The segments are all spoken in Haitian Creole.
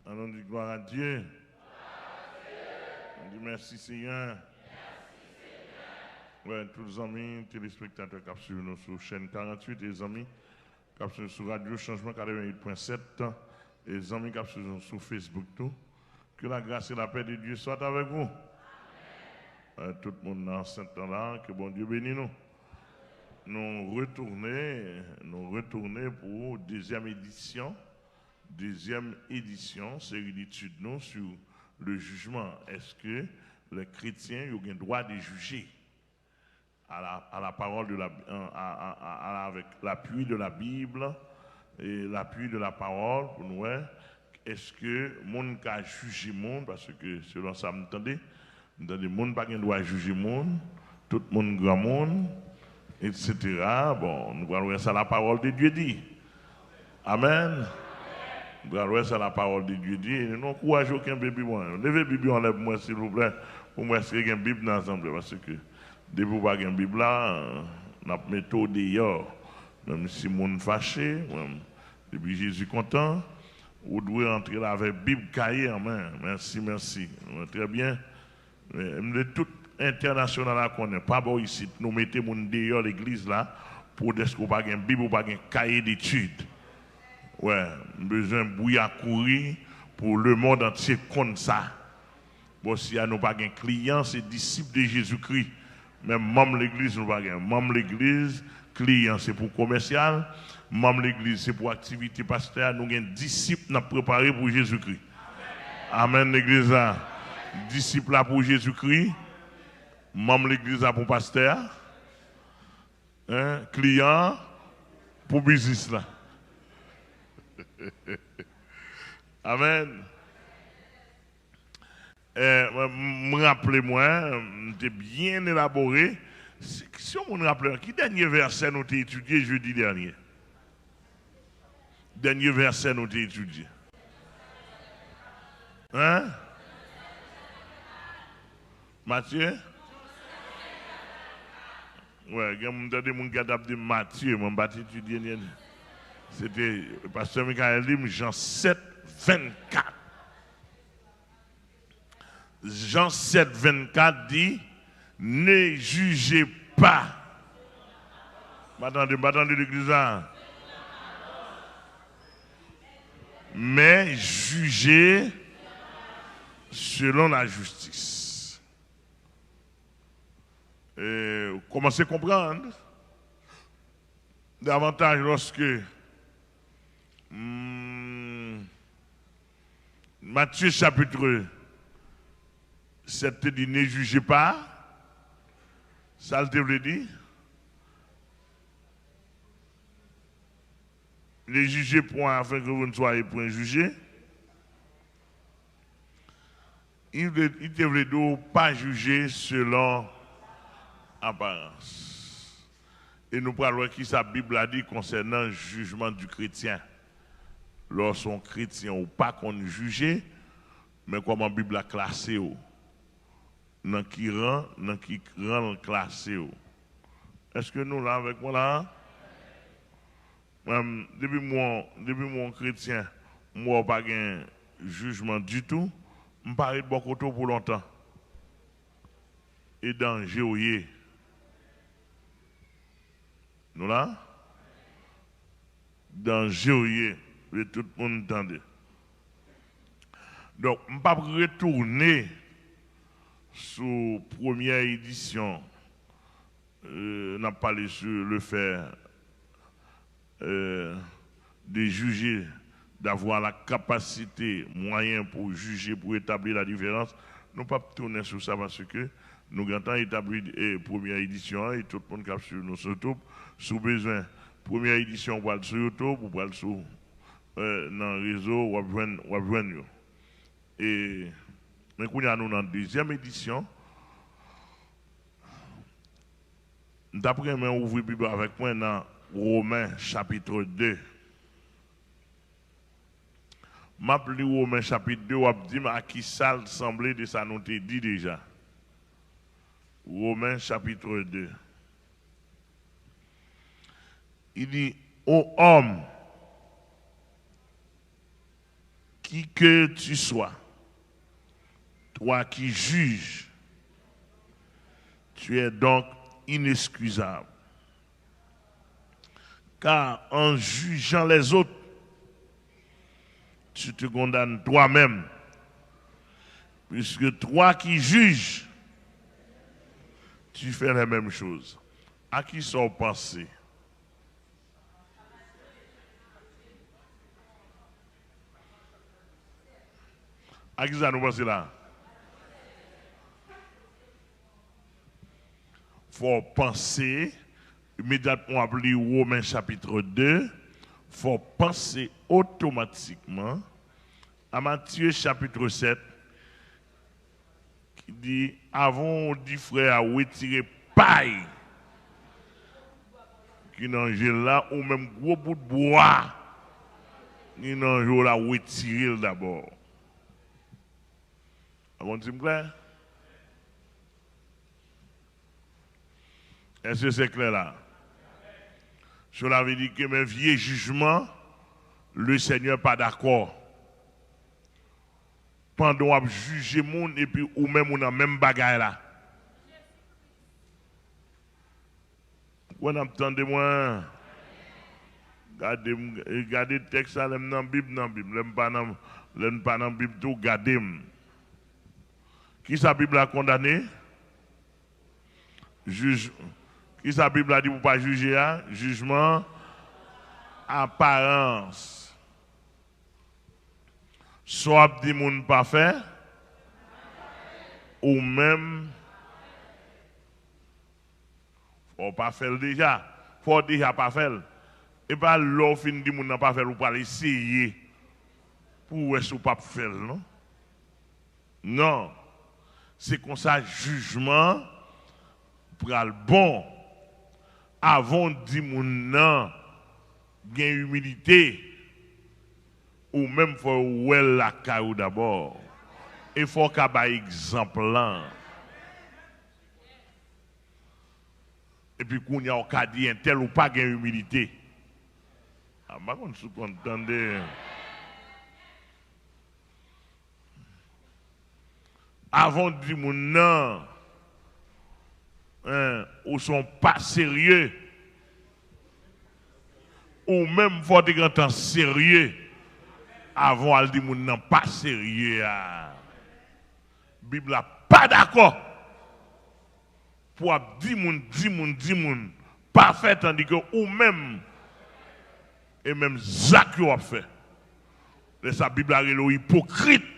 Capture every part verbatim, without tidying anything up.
Allons dire gloire à Dieu. Nou di mèsi Senyè. Wè, tout zanmi telespektatè k ap swiv nou sou chèn karanntuit e zanmi k ap swiv sou radyo Chanjman katreventuit pwen sèt e zanmi k ap swiv nou sou Facebook tou. Que la grâce et la paix de Dieu soient avec vous. Wè, tout moun nan ansent lan la, ke Bondye beni nou. Nou retounen, nou retounen pou dezyèm edisyon. Dezyèm edisyon seri detid nou sou le jijman. Èske lè kretyen yo gen dwa de jije? À la, à la parole de la, à, à, à, à, avec l'appui de la Bible et l'appui de la parole, pou nou wè, èske moun ka jije moun, paske selon sa m tande, m tande moun pa gen dwa jije moun, tout moun granmoun, et cetera. Bon, nou pral wè sa la parole de Dieu dit. Amen. Nou pral wè sa la parole de Dieu dit. E nou ankouraje w kenbe Bib ou an. Leve Bib yo anlè pou mwen, silvouplè, pou mwen, èske gen Bib nan asanble, paske depi w pa gen Bib la, n ap mete w deyò. Menm si moun fache, menm, depi Jezi kontan, ou dwe antre la avèk Bib, kaye an men. Mèsi, mèsi. Trè byen. Men, m vle tout entènasyonal la konnen, pa bò isit, nou mete moun deyò legliz la, pou dèske w pa gen Bib, ou pa gen kaye detid. Wè, m bezwen bouya kouri pou lemonn antye konn sa. Bò si a nou pa gen kliyan, se disip de Jezikri. Men manm legliz nou pa gen. Manm legliz, kliyan se pou komèsyal, manm legliz se pou aktivite pastè a, nou gen disip n ap prepare pou Jezikri. Amèn, legliz la. Disip la pou Jezikri, manm legliz la pou pastè a, en, kliyan an pou biznis la. Amèn. Eh, mwen, m raple mwen, m te byen elabore. Si, si yon moun raple, ki dènye vèsè nou te etidye jedi dènye? Dènye vèsè nou te etidye. Hein? Matye? Wè, gen moun, tande moun ki ap di Matye, mwen m pa t etidye ni. Se te pastè Michael li, m Jan sèt, vennkat. Jan sèt, vennkat di, ne jugez pas. M pa tande, m pa tande legliz la. Mais jugez selon la justice. E, kòmanse konprann davantaj lòske, hmm, Matye chapit sèt te di, ne jugez pas, sa l te vle di? Ne jugez point afin que vous ne soyez point jugés. Li vle, li te vle di w pa jije selon aparans. E nou pral wè kisa Bib la di konsènan jijman di kretyen. Lè w se yon kretyen, ou pa konn jije, men kòman Bib la klase w? Nan ki ran, nan ki ran l klase w? Èske nou la avèk mwen la a? Mwen, depi m wè w, depi m wè w kretyen, m wè w pa gen jijman ditou, m pa ret bò kote w pou lontan. E danje w ye. Nou la? Danje w ye. Vle tout moun tande. Donk, m p ap retounen sou premyè edisyon. Euh, n ap pale sou le fè, euh, de juger, d'avoir la capacité, mwayen pou jije, pou etabli la différence. Nou p ap tounen sou sa paske nou gentan etabli, eh, premyè edisyon an e tout moun k ap swiv nou sou YouTube. Si w bezwen premyè edisyon, ou pral sou YouTube, ou pral sou, eh, nan rezo, w ap jwenn, w ap jwenn yo. E, men kounye a nou nan dezyèm edisyon. M t ap renmen ouvri Bib avèk mwen nan Women chapit de. M ap li Women chapit de, w ap di m a ki sa l sanble de sa nou te di deja. Women chapit de. Li di, ô homme, Qui que tu sois, toi qui juges, tu es donc inexcusable. Car en jugeant les autres, tu te condamnes toi-même, puisque toi qui juges, tu fais les mêmes choses. A kisa w panse? A kisa nou panse la? Fò w panse, imedyatman w ap li Women chapit de, fò w panse otomatikman a Matye chapit sèt, ki di, avan w di frè a retire pay ki nan je l la, ou menm gwo bout bwa ki nan je w la, retire l dabò. Ou konn si m klè? Èske se klè la? Cela veut dire que men vye jijman, le Senyè pa dakò. Pandan w ap jije moun epi ou menm ou nan menm bagay la. Ou kwè n ap tande mwen? Gade m, gade tèks la, lè m nan Bib, nan Bib. Lè m pa nan, lè m pa nan Bib tou, gade m. Kisa Bib la kondane? Jij, kisa Bib la di pou pa jije a? Jijman aparans. Sa w ap di moun pa fè, ou menm, fò w pa fè l deja. Fò w deja pa fè l. E pa lè w fin di moun nan pa fè l, ou pral eseye pou w wè si w p ap fè l, non. Non. Se konsa jijman an pral bon. Avan w di moun nan gen imilite, ou menm fò w wè l lakay ou dabò. E fò w ka bay egzanp lan. Epi kounye a w ka di entèl ou pa gen imilite. A, m pa konn si w konn tande. Avan w di moun nan, en, ou se yon pa serye, ou menm fò w te gentan serye avan w al di moun nan pa serye a. Bib la pa dakò pou w ap di moun, di moun, di moun pa fè, tandike ou menm, e menm zak yo w ap fè. Lè sa, Bib la rele w ipokrit.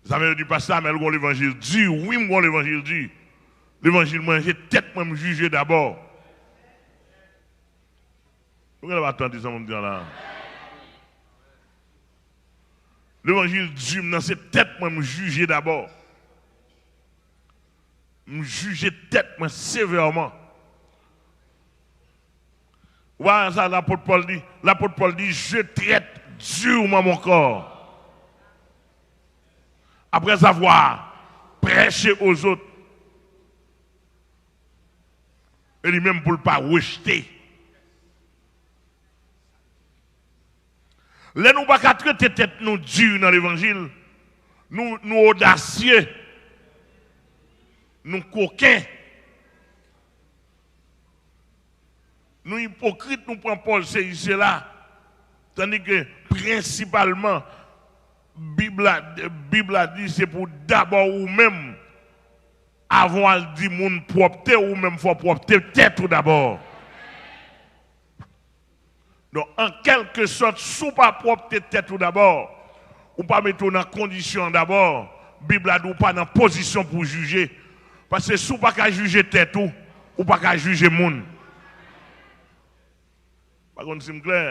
Zanmi yo di, pastè Amèl gon levanjil di. Wi, m gon levanjil di. Levanjil mwen, se tèt mwen m jije dabò. Ou genlè pa tande sa m ap di an la. Levanjil di m nan, se tèt mwen m jije dabò. M jije tèt mwen sevèman. Ou pa wè sa lapot Pòl di? Lapot Pòl di, je traite durement mon corps. Après avoir prêché aux autres. E li menm pou l pa rejte. Lè nou pa ka trete tèt nou di nan levanjil, nou, nou odasye, nou koken, nou ipokrit, nou pran pòz sesi sela. Tandike, prensipalman, Bib la, Bib la di se pou dabò ou menm, avan w al di moun pwòpte, ou menm fò w pwòpte tèt ou dabò. Donk, an kèlkesòt, si w pa pwòpte tèt ou dabò, ou pa mete w nan kondisyon an dabò, Bib la di w pa nan pozisyon pou w jije. Paske si w pa ka jije tèt ou, ou pa ka jije moun. Pa konn si m klè.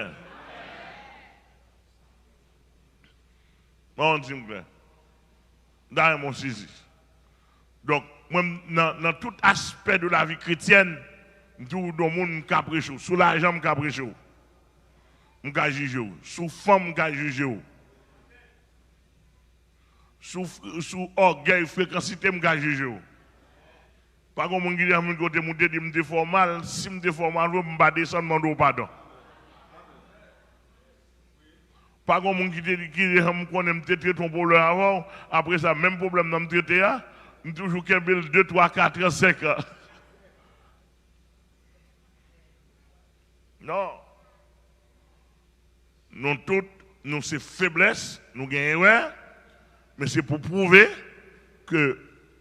Mwen di m klè. M ta renmen w sezi. Donk, mwen, nan, nan tout aspè de la vie chrétienne, m toujou di w moun, m ka preche w. Sou lajan, m ka preche w. M ka jije w. Sou fanm, m ka jije w. Sou, sou ògèy, frekansite, m ka jije w. Pa gen moun ki te janm vin kote m, ou te di m te fè w mal. Si m te fè w mal vre, m pa desann mande w padon. Pa gen moun ki te di, ki te janm konnen m te trete yon pwoblèm avè w. Apre sa, menm pwoblèm nan m trete a, m toujou kenbe l de, twa, kat an, senk an. Non. Nou tout, nou se feblès, nou gen erè, men se pou pwouve ke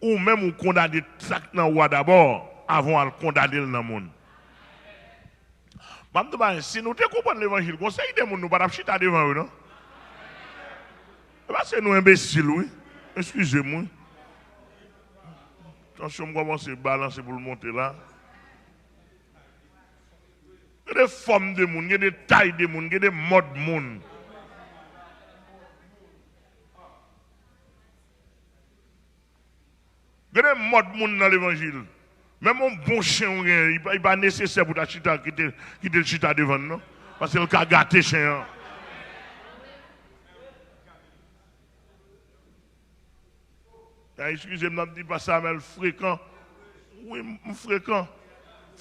ou menm ou kondane sa k nan ou a dabò, avan w al kondane l nan moun. M ap di w bagay, si nou te konprann levanjil, gon seri de moun nou pa t ap chita devan yo, non. E paske nou enbesil, wi. Eskize m, wi. Tansyon m kòmanse balanse pou l monte la. Gen de fòm de moun, gen de tay de moun, gen de mòd moun. Gen de mòd moun nan levanjil. Menm yon bon chen ou genyen, li pa, li pa nesesè pou ta chita, kite, kite l chita devan l, non. Paske l ka gate chen an. A, eskize m, n ap di pastè Amèl frekan. Wi, m, m frekan.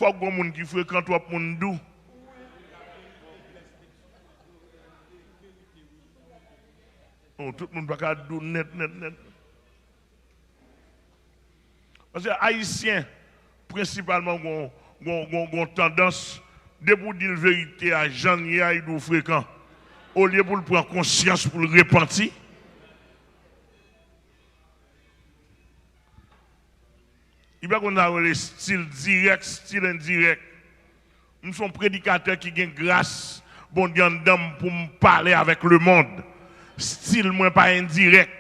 Fòk gon moun ki frekan, twòp moun dou. Non, tout moun pa ka dou nèt, nèt, nèt. Paske Ayisyen, prensipalman, gon, gon, gon, gon tandans, depi w di l verite a, jan l ye a, li di w frekan. Olye pou l pran konsyans, pou l repanti, li pa konn sa yo rele stil dirèk, stil endirèk. M se yon predikatè ki gen gras Bondye anndan m pou m pale avèk lemonn. Stil mwen pa endirèk.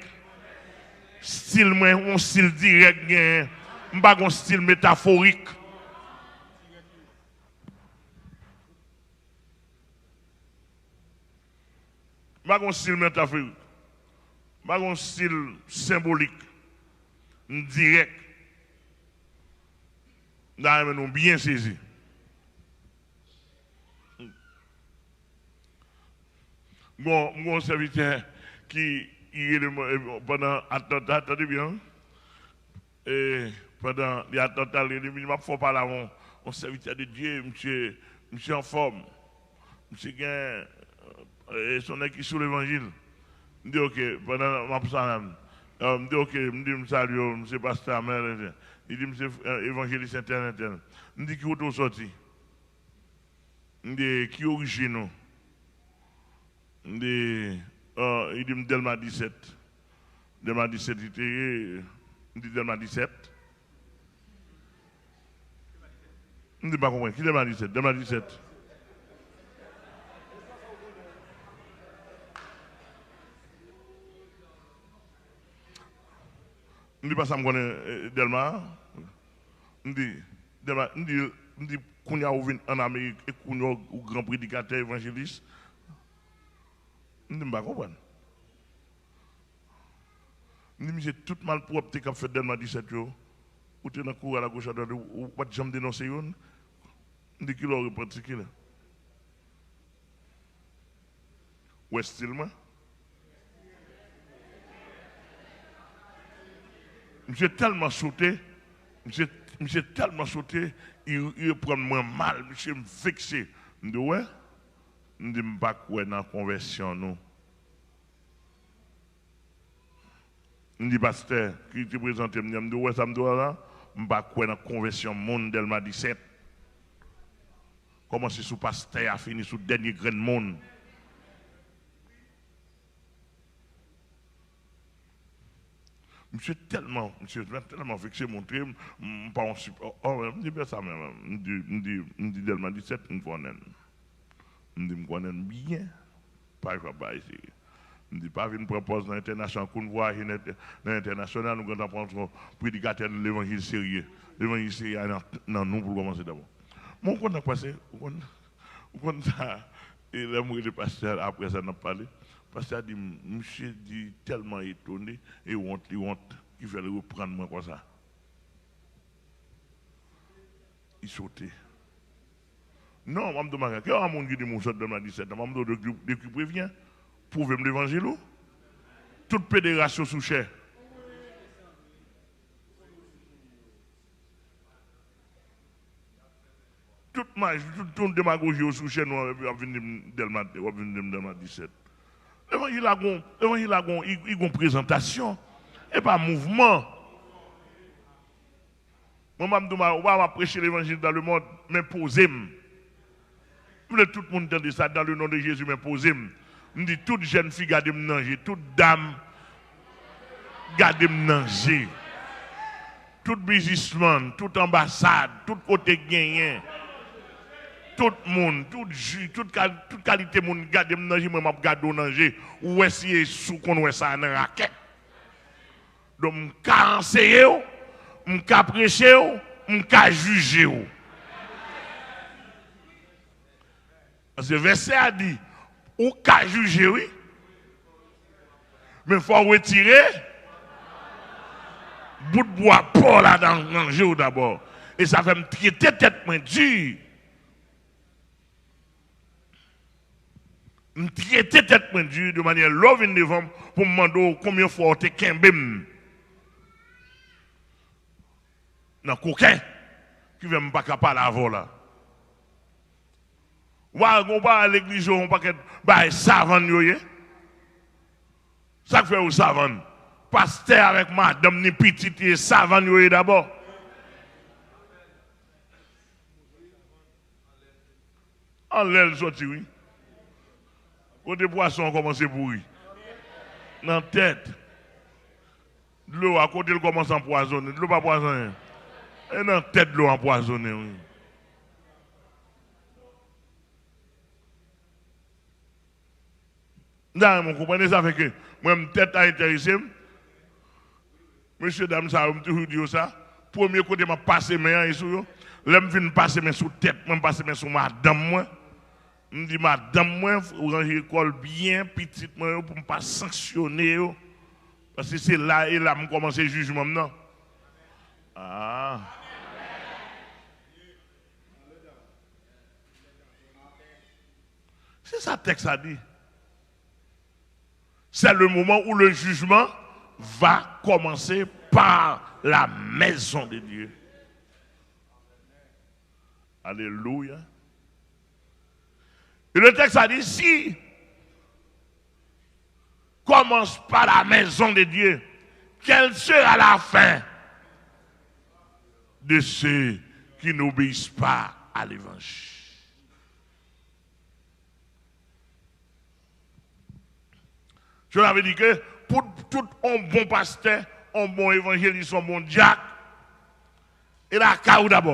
Stil mwen, yon stil dirèk genyen. M pa gen yon stil metaforik. M pa gen yon stil metaforik. M pa gen yon stil senbolik. M dirèk. M ta renmen nou byen sezi. Bon, m gen yon sèvitè ki, ki rele mwen, e, pandan atanta, tande byen, wi. E pandan li atanta, li rele m, li di, "M ap fè w pale avè yon, yon sèvitè de Dye, misye, misye anfòm. Misye gen, e, se yon nèg ki sou levanjil." M di, "Oke," pandan m ap salye l. E, m di, "Oke," m di, "M salye w, m se pastè Amèl." Li di, "M se, e, evanjelis entèl, entèl." M di, "Ki kote w sòti?" M di, "Ki orijin ou?" M di, "Ah," li di m, "Dèlma disèt." Dèlma disèt li te ye. M di, "Dèlma disèt?" M di, "M pa konprann. Ki Dèlma disèt? Dèlma disèt." M di, "Pa sa m konnen, eh, Dèlma a." M di, "Dèlma," m di, m di, "Kounye a ou vin ann Amerik e kounye a ou gran predikatè, evanjelis." M di, "M pa konprann." M di, "Misye, tout malpwòpte k ap fèt Dèlma disèt yo, ou te nan koural agoch adwat, ou, ou pa t janm denonse youn." M di, "Kilè w repanti, kilè?" Ou wè stil mwen? Misye tèlman sote, misye, misye tèlman sote, li, li reprann mwen mal, misye, m vekse. M di, "Ou wè?" M di, "M pa kwè nan konvèsyon nou." M di pastè ki te prezante m, m di, "Ou wè sa m di w la? M pa kwè nan konvèsyon moun Dèlma disèt. Kòmanse sou pastè a, fini sou dènye grenn moun." Misye tèlman, misye tèlman vekse, montre m, m pa yon sipò. Oh, m di, "Pè sa menm," m di, m di, m di, "Dèlma disèt, m konnen l." M di, "M konnen l byen. Pa jwe ap bagay serye." M di, "Pa vin pran pòz nan entènasyonal. Kou n vwayaje nan entè-, nan entènasyonal, nou gentan pran yon predikatè levanjil serye. Levanjil serye a nan, nan nou pou l kòmanse dabò." Men w konn sa k pase? Ou konn, ou konn sa? E lè m rele pastè a, apre sa n ap pale, pastè a di m, "Misye di tèlman etone e wont, li wont, ki fè l reprann mwen konsa." Li sote. Non, m ap di w bagay. Kè yon moun ki di m ou sòt Dèlma disèt an, m ap di w de ki, de ki prevyen. Pwouve m levanjil ou. Tout pederasyon sou chè. Tout, tout demagoji yo sou chèn ou, epi w ap vin di m Dèlma, w ap vin di m Dèlma disèt. Levanjil la gon, levanjil la gon, i, i gon prezantasyon. E pa mouvman. Mwen, m ap di w, m ap preche levanjil dans le monde, men poze m. M vle tout moun tande sa, dans le nom de Jésus, men poze m. M di tout jèn fi gade m nan je, tout dam gade m nan je. Tout biznismann, tout anbasad, tout kote k genyen. Tout moun, tout jij, tout, kal, tout kalite moun gade m nan je, mwen m ap gade w nan je. Ou wè si e sou konn wè sa nan rakèt. Donk, m ka anseye w, m ka preche w, m ka jije w. Paske vèsè a di, ou ka jije, wi. Men fò w retire bout bwa pa w la nan, nan je w dabò. E sa fè m trete tèt mwen di. M trete tèt mwen di de manyè lè w vin devan m pou m mande w konbyen fwa w te kenbe m nan koken ki fè m pa ka pale avè w la. Ou pa, ou pa al legliz yo, yon pakèt bagay savann yo ye. Sa k fè yo savann? Pastè avèk madanm ni pitit li ye, savann yo ye dabò. Anlè l soti, wi. Kote pwason an kòmanse pouri? Nan tèt. Dlo a, kote l kòmanse anpwazonnen? Dlo pa pwazonnen. E nan tèt dlo anpwazonnen, wi. M ta renmen w konprann, e sa fè ke mwen, m tèt a enterese m. Mesye dam sa yo, m toujou di yo sa. Premye kote m ap pase men an, e sou yo. Lè m fin pase men sou tèt mwen, m pase men sou madanm mwen. M di madanm mwen, ranje kò l byen, pitit mwen yo, pou m pa sanksyone yo. Paske se la, e la m kòmanse jijman m nan. Ah. Se sa tèks la di. C'est le moment où le jugement va commencer par la maison de Dieu. Alléluia. Et le texte a dit, si commence par la maison de Dieu, quelle sera la fin de ceux qui n'obéissent pas à l'évangile? Cela veut dire que pou tout yon bon pastè, yon bon evanjelis, yon bon dyak, e lakay ou dabò.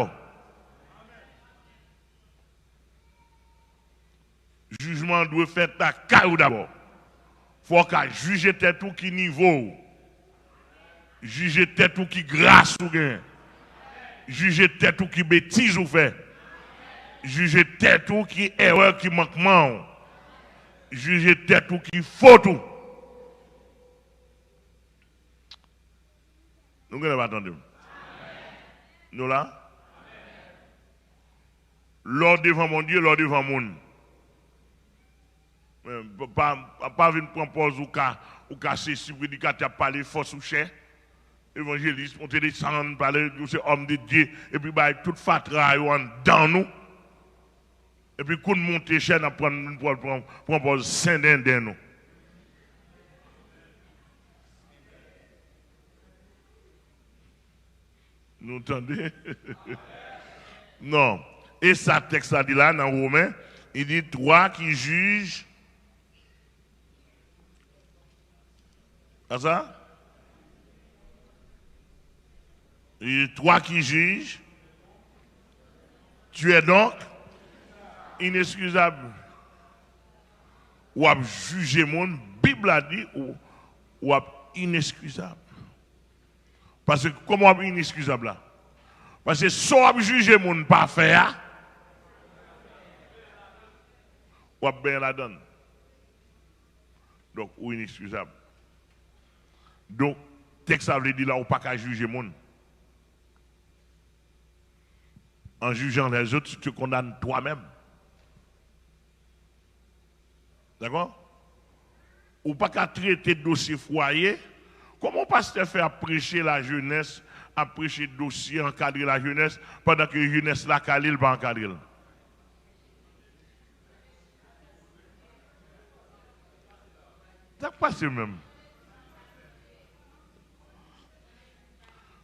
Jijman an dwe fèt lakay ou dabò. Fò w ka jije tèt ou ki nivo w. Jije tèt ou ki gras ou gen. Jije tèt ou ki betiz ou fè. Jije tèt ou ki erè, ki mankman w. Jije tèt ou ki fot ou. Nou genlè pa tande m. Nou la? Lè w devan Bondye, lè w devan moun. Men, pa, pa, pa vin pran pòz ou ka, ou ka se si predikatè ap pale fò sou chè. Evanjelis monte desann, pale, ou se homme de Dieu, epi bay tout fatra yo anndan nou. Epi kou n monte chè, n ap pran, pran, pran, pran pòz sendenden nou. Nou tande? Non. E sa tèks la di la nan Women, li di, toi qui juges, pa sa? Li di, toi qui juges, tu es donc inexcusable. W ap jije moun, Bib la di, w, w ap inexcusable. Paske kòman w ap inexcusable la? Paske sa w ap jije moun pa fè a, w ap benyen ladan l. Donk, ou inexcusable. Donk, tèks la vle di la, ou pa ka jije moun. En jugeant les autres, tu te condamnes toi-même. Dakò? Ou pa ka trete dosye fwaye. Kòman yon pastè fè ap preche lajenès, ap preche dosye ankadre lajenès, pandan ke jenès lakay li, li pa ankadre l? Sa k pase menm?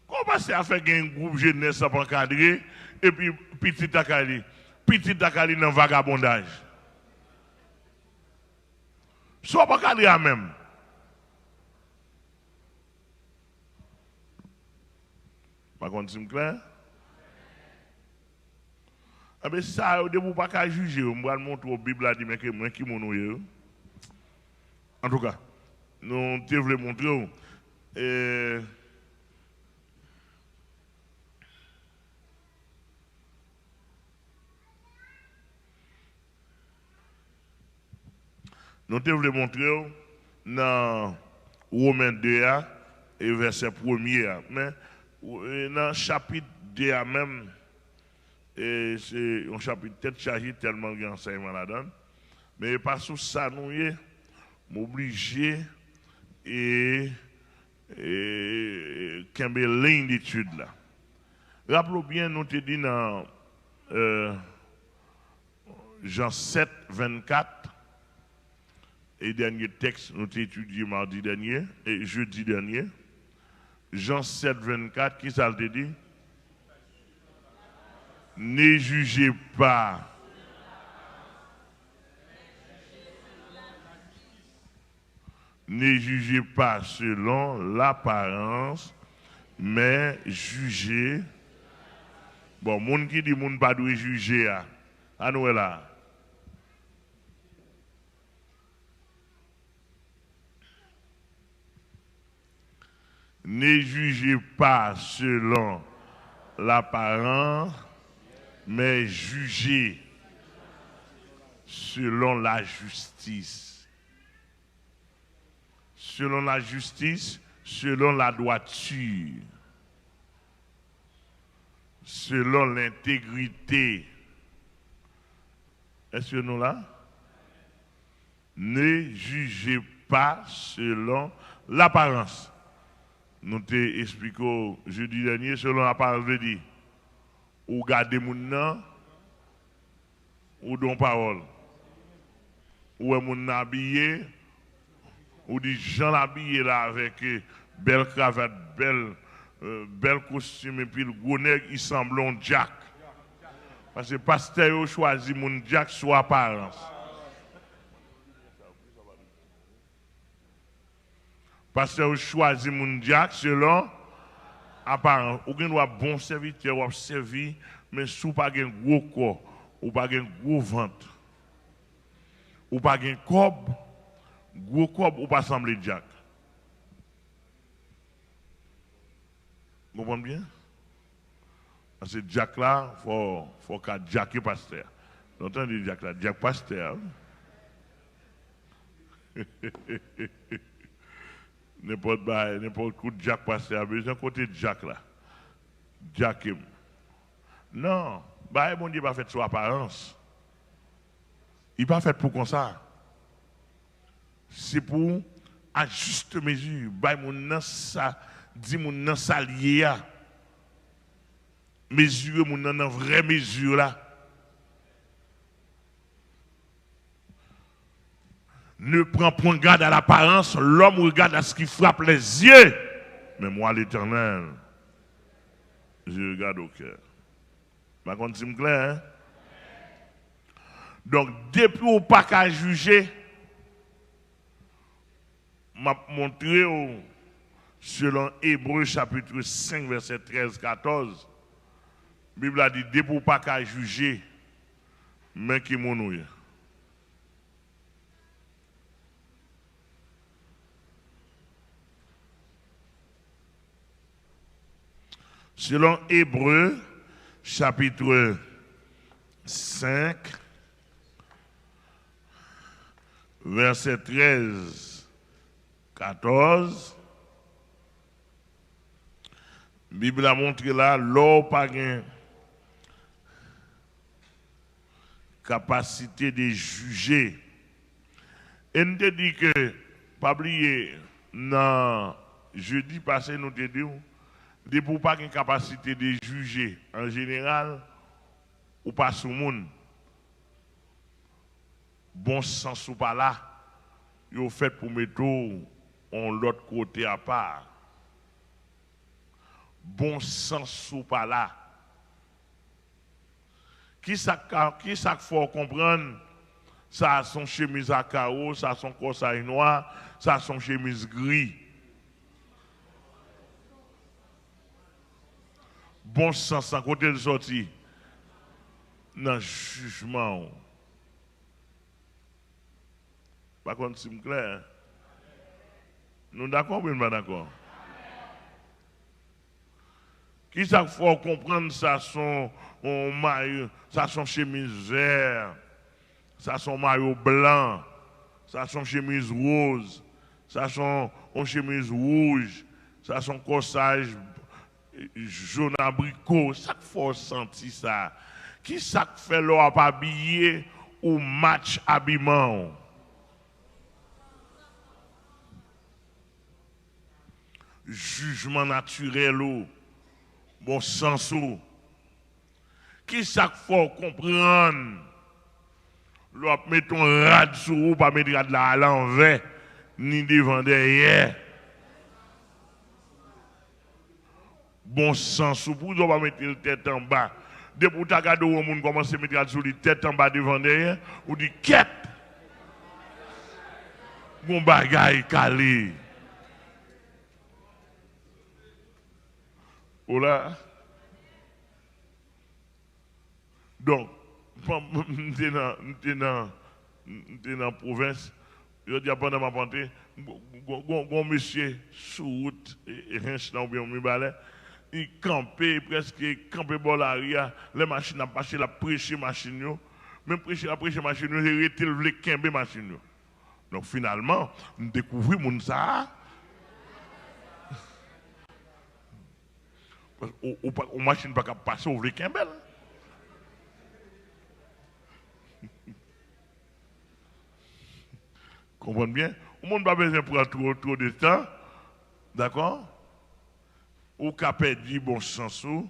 Kòman pastè a fè gen gwoup jenès ap ankadre, epi pitit lakay li, pitit lakay li nan vagabondaj? Sa w ap ankadre a menm? Pa konn si m klè? Enben, sa yo, depi w pa ka jije yo, m pral montre w, Bib la di, men ke mwen ki moun ou ye, wi. Antouka, nou te vle montre w, e, nou te vle montre w nan Women de a, e vèsè premye a. Men, w-, e nan chapit de a menm, e se yon chapit tèt chaje tèlman l gen ansèyman ladan l. Men e pa sou sa nou ye, m oblije, e, e, kenbe liy detid la. Raple w byen, nou te di nan, e, Jan sèt vennkat, e dènye tèks nou te etidye madi dènye, e jedi dènye. Jan sèt vennkat, ki sa l te di? Ne jije pa. Ne jije pa selon laparans, men jije. Bon, moun ki di moun pa dwe jije a, ann wè la. Ne jije pa selon laparans, men jije selon lajistis. Selon lajistis, selon ladwati, selon lentegrite. Èske nou la? Ne jije pa selon laparans. Nou te eksplike w jedi dènye, selon laparans vle di, ou gade moun nan, ou di yon pawòl. Ou wè moun nan abiye, ou di jan l abiye la avèk, eh, bèl kravat, bèl, eh, bèl kostim, epi l gwo nèg, li sanble yon dyak. Paske pastè yo chwazi moun dyak sou aparans. Pastè yo chwazi moun dyak selon aparans. Ou gen dwa bon sèvitè, w ap sèvi, men si w pa gen gwo kò, ou pa gen gwo vant, ou pa gen kòb, gwo kòb, ou pa sanble dyak. Konprann byen? Paske dyak la, fò, fò w ka djake pastè a. Nou tande dyak la, djak pastè a, wi. Nenpòt bagay, nenpòt kout djak pastè a bezwen, kote djak la? Djake m. Non, bagay Bondye pa fèt sou aparans. Li pa fèt pou konsa. Se pou ajiste mezi, bay moun nan sa, di moun nan sa l ye a. Mezire moun nan nan vrè mezi la. Ne prends point garde à l'apparence, l'homme regarde à ce qui frappe les yeux, mais moi, l'Éternel, je regarde au cœur. M pa konn si m klè, en? Donk, depi w pa ka jije, m ap montre w, selon Ebre chapit senk, vèsè trèz, katòz, Bib la di, depi w pa ka jije, men ki moun ou ye. Selon Ebre, chapit senk, vèsè trèz, katòz, Bib la montre la, lè w pa gen kapasite de jije. E n te di ke, pa bliye, nan jedi pase, nou te di w, depi w pa gen kapasite de jije, an jeneral, ou pa sou moun. Bon sans ou pa la. yo fèt pou mete w yon lòt kote apa. Bon sans ou pa la. Kisa k ka, kisa k fè w konprann sa a se yon chemiz a kawo, sa a se yon kòsaj nwa, sa a se yon chemiz gri? Bon sans lan, kote l sòti? Nan jijman w. Pa konn si m klè. Nou dakò oubyen n pa dakò? Kisa k fè w konprann sa se yon, yon mayo, sa se yon chemiz vè, sa se yon mayo blan, sa se yon chemiz woz, sa se yon, yon chemiz wouj, sa se yon kòsaj jòn abriko? Sa k fè w santi sa? Kisa k fè lè w ap abiye ou match abiman w? Jijman natirèl ou, bon sans ou. Kisa k fè w konprann lè w ap mete yon rad sou ou, pa met rad la alanvè, ni devan dèyè? Bon sans ou, poukisa w pa mete l tèt anba? Depi w ta gade w wè yon moun kòmanse mete rad sou li tèt anba devan dèyè, ou di, "Kèt! Gon bagay k ale." Ola. Donk, m te nan, m te nan, m te nan pwovens, jodi a pandan m ap antre, gon, gon, gon, gon mesye sou wout, e, e, Hench lan oubyen Mibalè, li kanpe, prèske kanpe bò lari a, lè machin ap pase, l ap preche machin yo, men preche l ap preche machin yo, se rete l vle kenbe machin yo. Donk, finalman, m dekouvri moun sa a. Ou, ou pa, ou machin pa ka pase, ou vle kenbe l. Konprann byen? Yon moun pa bezwen pran two, two de tan. Dakò? Ou ka pèdi bon sans ou,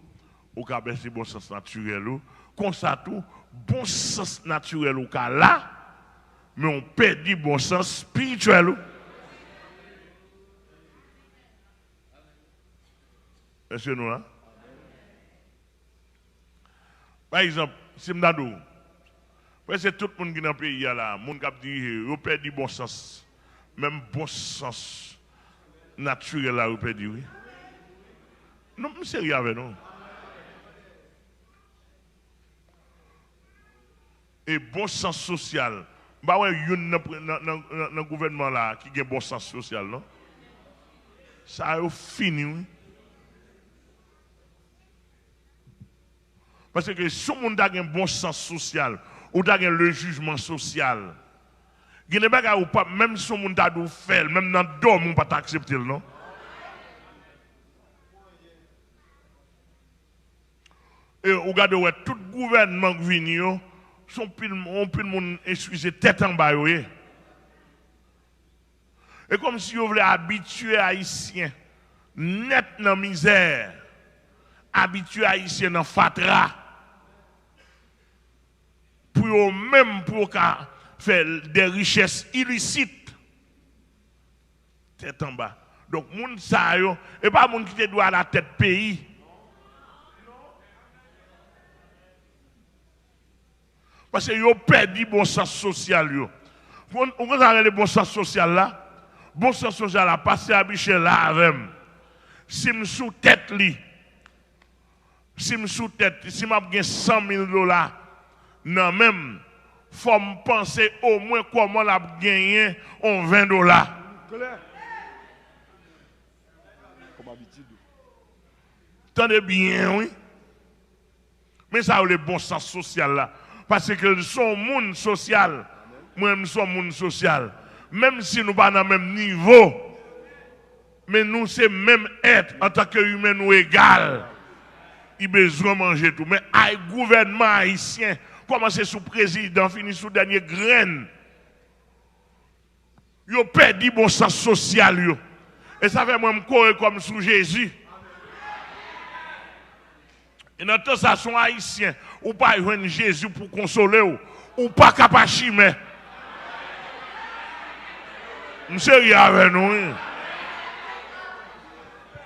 ou ka pèdi bon sans natirèl ou. Konsa tou, bon sans natirèl ou ka la, men ou pèdi bon sans espirityèl ou. Èske nou la? Pa egzanp, si m ta di w, prèske tout moun ki nan peyi a la, moun k ap dirije yo, yo pèdi bon sans. Menm bon sans natirèl la, yo pèdi, wi. Non, m serye avè nou. E bon sans sosyal. M pa wè youn nan, nan, nan, nan, nan gouvènman la ki gen bon sans sosyal, non. Sa yo fini, wi. Paske si yon moun ta gen bon sans sosyal, ou ta gen le jijman sosyal, gen de bagay ou p ap, menm si yon moun ta di w fè l, menm nan dòmi w pa t aksepte l, non. E ou gade, ou wè tout gouvènman k vini yo, se yon pil, yon pil moun, eskize, tèt anba yo ye. E kòmsi yo vle abitye Ayisyen nèt nan mizè, abitye Ayisyen nan fatra, pou yo menm, pou yo ka fè de richès ilisit. Tèt anba. Donk, moun sa yo, e pa moun ki te dwe alatèt peyi. Paske yo pèdi bon sans sosyal yo. Ou konn, ou konn sa rele bon sans sosyal la? Bon sans sosyal la, pastè Abichè la avè m. Si m sou tèt li, si m sou tèt, si m ap gen san mil dola nan men m, fò m panse omwen kòman l ap genyen yon ven dola. Klè. Kòm abitid. Tande byen, wi. Men sa yo rele bon sans sosyal la. Paske l se yon moun sosyal. Mwen, m se yon moun sosyal. Menm si nou pa nan menm nivo, men nou se menm èt, antanke imen, nou egal. Li bezwen manje tou. Men ay, gouvènman ayisyen, kòmanse sou prezidan, fini sou dènye grenn. Yo pèdi bon sans sosyal yo. E sa fè mwen, m kore kò m sou Jezi. E nan tan sa, si w Ayisyen, ou pa jwenn Jezi pou konsole w, ou pa ka pa chimè. M serye avè nou, wi.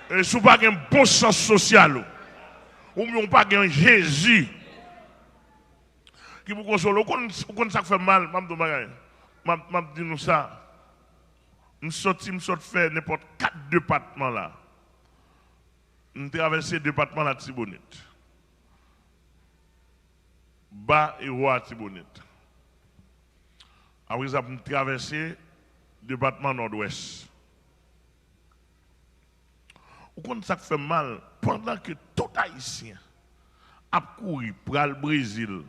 E si w pa gen bon sans sosyal ou, oubyen w pa gen Jezi ki pou konsole w, ou konn, ou konn sa k fè m mal, m ap di w bagay. M ap, m ap di nou sa. M soti, m sot fè nenpòt kat depatman la. M travèse depatman Latibonit. Ba e wo Latibonit. Apre sa, m travèse depatman Nòdwès. Ou konn sa k fè m mal? Pandan ke tout Ayisyen ap kouri pral Brezil,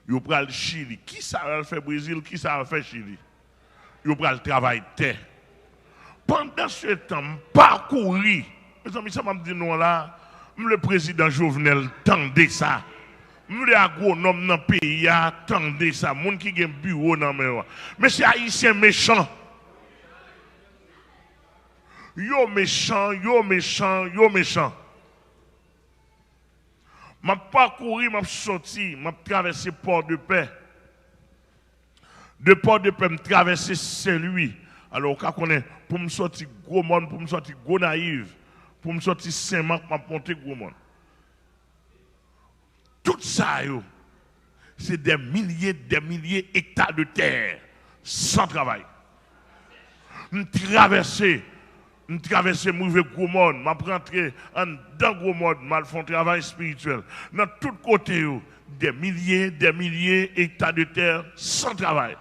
yo pral Chili. Kisa yo al fè Brezil? Kisa yo al fè Chili? Yo pral travay tè. Pandansetan, m pa kouri. Mezanmi, sa m ap di nou an la, m vle prezidan Jovenel tande sa. M vle agwonòm nan peyi a tande sa. Moun ki gen biwo nan men yo a. Mesye, Ayisyen mechan. Yo mechan, yo mechan, yo mechan. M ap pakouri, m ap soti, m ap travèse Pòdepè. De Pòdepè, m travèse Senlwi. Alò, ou ka konnen, pou m soti Gwomòn, pou m soti Gonayiv, pou m soti Senmak, m ap monte Gwomòn. Tout sa yo, se dè milye, dè milye ekta de tè san travay. M travèse, m travèse, m rive Gwomòn, m ap rantre anndan Gwomòn, m al fè yon travay espirityèl. Nan tout kote yo, dè milye, dè milye ekta de tè san travay.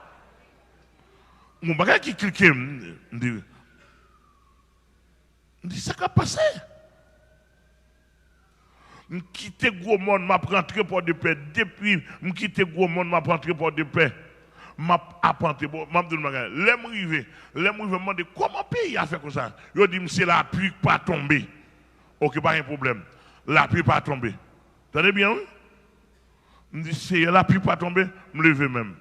Yon bagay ki klike m, m di, m di, sa k ap pase? M kite Gwomòn, m ap rantre Pòdepè. Depi m kite Gwomòn, m ap rantre Pòdepè. M ap apante. Bon, m ap di nou bagay. Lè m rive, lè m rive, m mande, kòman peyi a fè konsa? Yo di m, se lapli k pa tonbe. Oke, pa gen pwoblèm. Lapli pa tonbe. Tande byen, wi. M di, Seyè, lapli pa tonbe. M leve men m.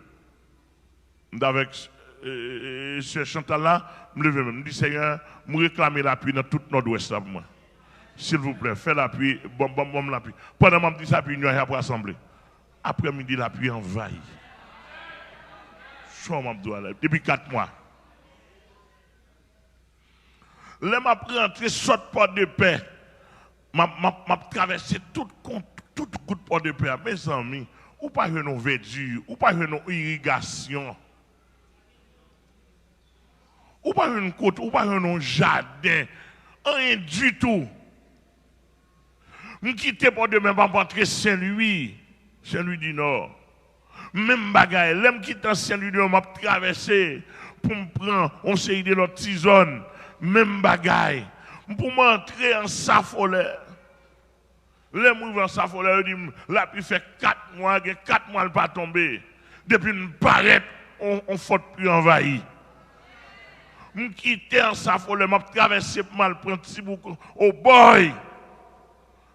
M t avèk, e, e, e, sè Chantal la, m leve men m. M di, Senyè, m reklame lapli nan tout Nòdwès la pou mwen. Silvouplè, fè lapli, ban, ban, ban m lapli. Pandan m ap di sa, lapli, nyaj ap rasanble. Aprèmidi, lapli anvayi. Sa m ap di w la, depi kat mwa. Lè m ap rantre, sot Pòdepè, m ap, m ap, m ap travèse tout kont, tout gout Pòdepè a. Mezanmi, ou pa jwenn yon vèdi, ou pa jwenn yon irigasyon. Ou pa jwenn kote, ou pa jwenn yon jaden, anyen ditou. M kite Pòdepè, m ap antre Senlwi, Senlwi di Nò. Menm bagay, lè m kite Senlwi di Nò, m ap travèse pou m pran yon seri de lòt ti zòn. Menm bagay. Pou m antre Ansafolè. Lè m rive Ansafolè, yo di m, lapli fè kat mwa, gen kat mwa l pa tonbe. Depi m parèt, on, on fòt pli anvayi. M kite Ansafolè, m ap travèse pou m al pran Tibouk Obòy.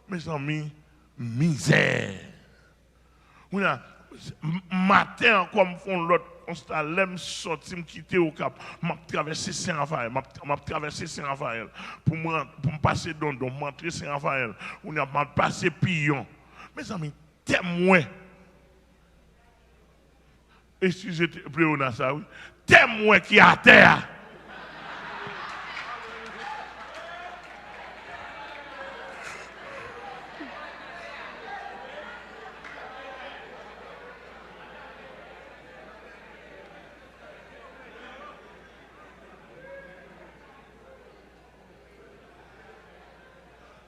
Mezanmi, mizè. Kounye a, m-, maten ankò, m fè yon lòt konsta. Lè m sòti, m kite Okap, m ap travèse Sen Rafayèl, m ap, m ap travèse Sen Rafayèl. Pou m ran-, pou m pase Dondon, m antre Sen Rafayèl. Kounye a, m ap pase Piyon. Mezanmi, tè mwen. Eskize te-, plewona sa, wi. Tè mwen ki atè a.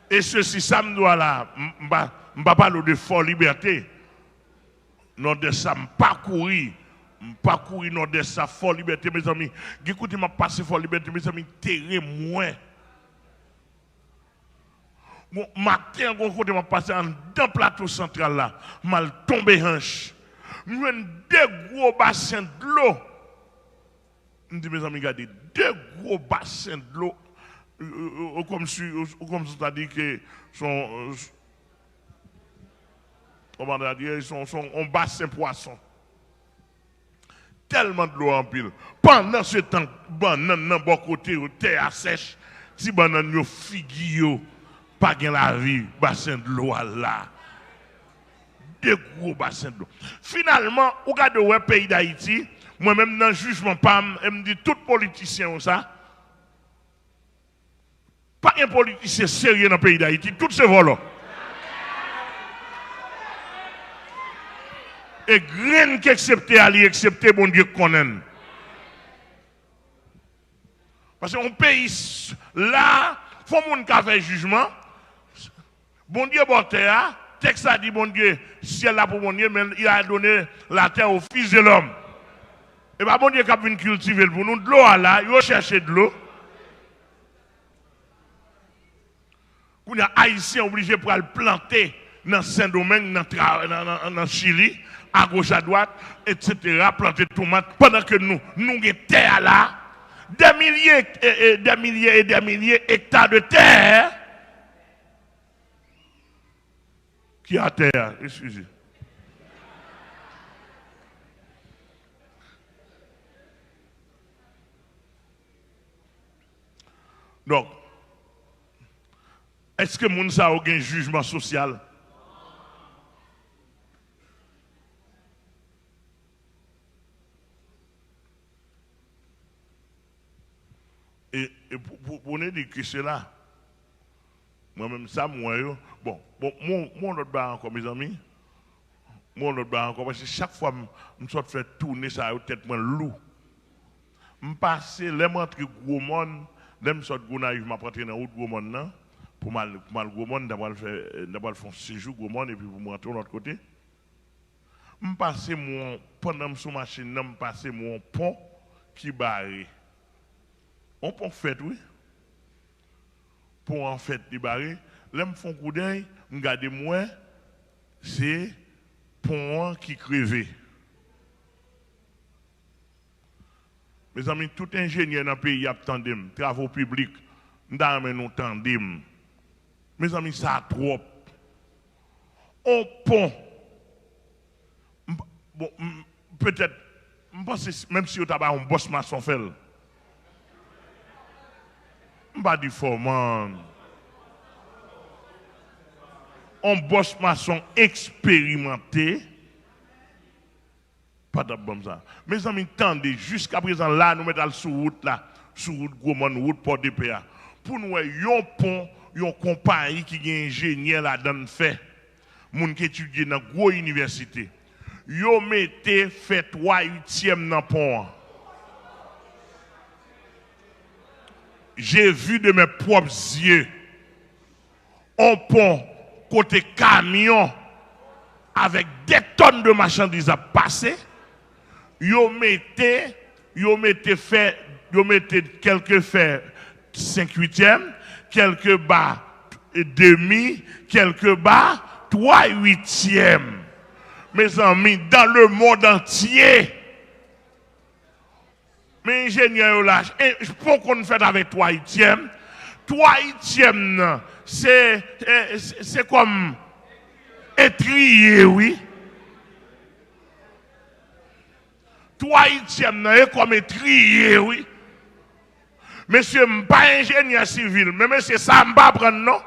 E sesi, sa m di w la, m, m pa, m pa pale w de Fò Libète. Nòdès la, m pa kouri. M pa kouri Nòdès la, Fò Libète, mezanmi. Gen kote m ap pase Fò Libète, mezanmi, teren mwen. Bon, maten an, gen kote m ap pase anndan Plato Santral la. M al tonbe hanch. M jwenn de gwo basen dlo. M di, mezanmi, gade, de gwo basen dlo. Ou, ou, ou, ou kòmsi, ou, ou kòmsi w ta di ke se yon, kòman ta di, se yon, se yon, yon basen pwason. Tèlman dlo anpil. Pandansetan, bannann nan bò kote yo, tè a sèch, ti bannann yo, figi yo, pa gen lavi, basen dlo a la. De gwo basen dlo. Finalman, ou gade, ou wè peyi Dayiti, Mwen menm nan jijman pa m, e m di tout politisyen yo sa, pa gen politisyen serye nan peyi Dayiti, tout se vòlò. E grenn ki eksepte a, li eksepte, Bondye k konnen l. Paske yon peyi la, fò moun ka fè jijman. Bondye bò tè a, tèks la di Bondye, syèl la pou Bondye, men il a donné la terre aux fils de l'homme. E pa Bondye k ap vin kiltive l pou nou. Dlo a la, yo chèche dlo. Kounye a, Ayisyen oblije pral plante nan Sendomeng, nan, nan, nan, nan Chili, agoch adwat, etsetera, plante tomat, pandan ke nou, nou gen tè a la, dè milye, e, e, dè milye e dè milye ekta de tè ki atè a, eskize. Donk, èske moun sa yo gen jijman sosyal? E, e pou, pou, pou ne di ki sela, mwen menm sa m wè yo. Bon, bon, mwen, mwen lòt bagay ankò, mezanmi. Mwen lòt bagay ankò, paske chak fwa m, m sot fè toune sa yo, tèt mwen lou. M pase, lè m antre Gwomòn, lè m sot Gonayiv, m ap antre nan wout Gwomòn nan, pou m al, pou m al Gwomòn, m ta pral fè, m ta pral fè yon sejou Gwomòn, epi pou m rantre yon lòt kote. M pase m wè yon, pandan m sou machin nan, m pase m wè yon pon ki bare. Yon pon k fèt, wi. Pon an fèt, li bare. Lè m fè yon koudèy, m gade, m wè, se pon an ki kreve. Mezanmi, tout enjenyè nan peyi ap tande m, travo piblik, m ta renmen nou tande m. Mezanmi, sa twòp. On pon. M pa, bon, m, petèt, m panse si, menm si yo ta bay on bòs mason fè l. M pa di fò, man. On bòs mason eksperimante pa t ap ban m sa. Mezanmi, tande, jiskaprezan la, nou mèt al sou wout la, sou wout Gwomòn, wout Pòdepè a, pou n wè yon pon, yon konpayi ki gen enjenyè ladan l fè, moun k etidye nan gwo inivèsite. Yo mete fè twa uityèm nan pon an. J'ai vu de mes propres yeux. On pon kote kamyon avèk dè tòn de machandiz ap pase, yo mete, yo mete fè, yo mete kèlke fè senk uityèm, kèlke ba demi, kèlke ba twa uityèm. Mezanmi, dans le monde entier, men enjenyè yo la, e, pon konn fèt avèk twa uityèm. Twa uityèm nan, se, e, se, se kòm etriye, wi. Twa uityèm nan, e kòm etriye, wi. Mesye, m pa enjenyè sivil, men mesye, sa m pa aprann, non.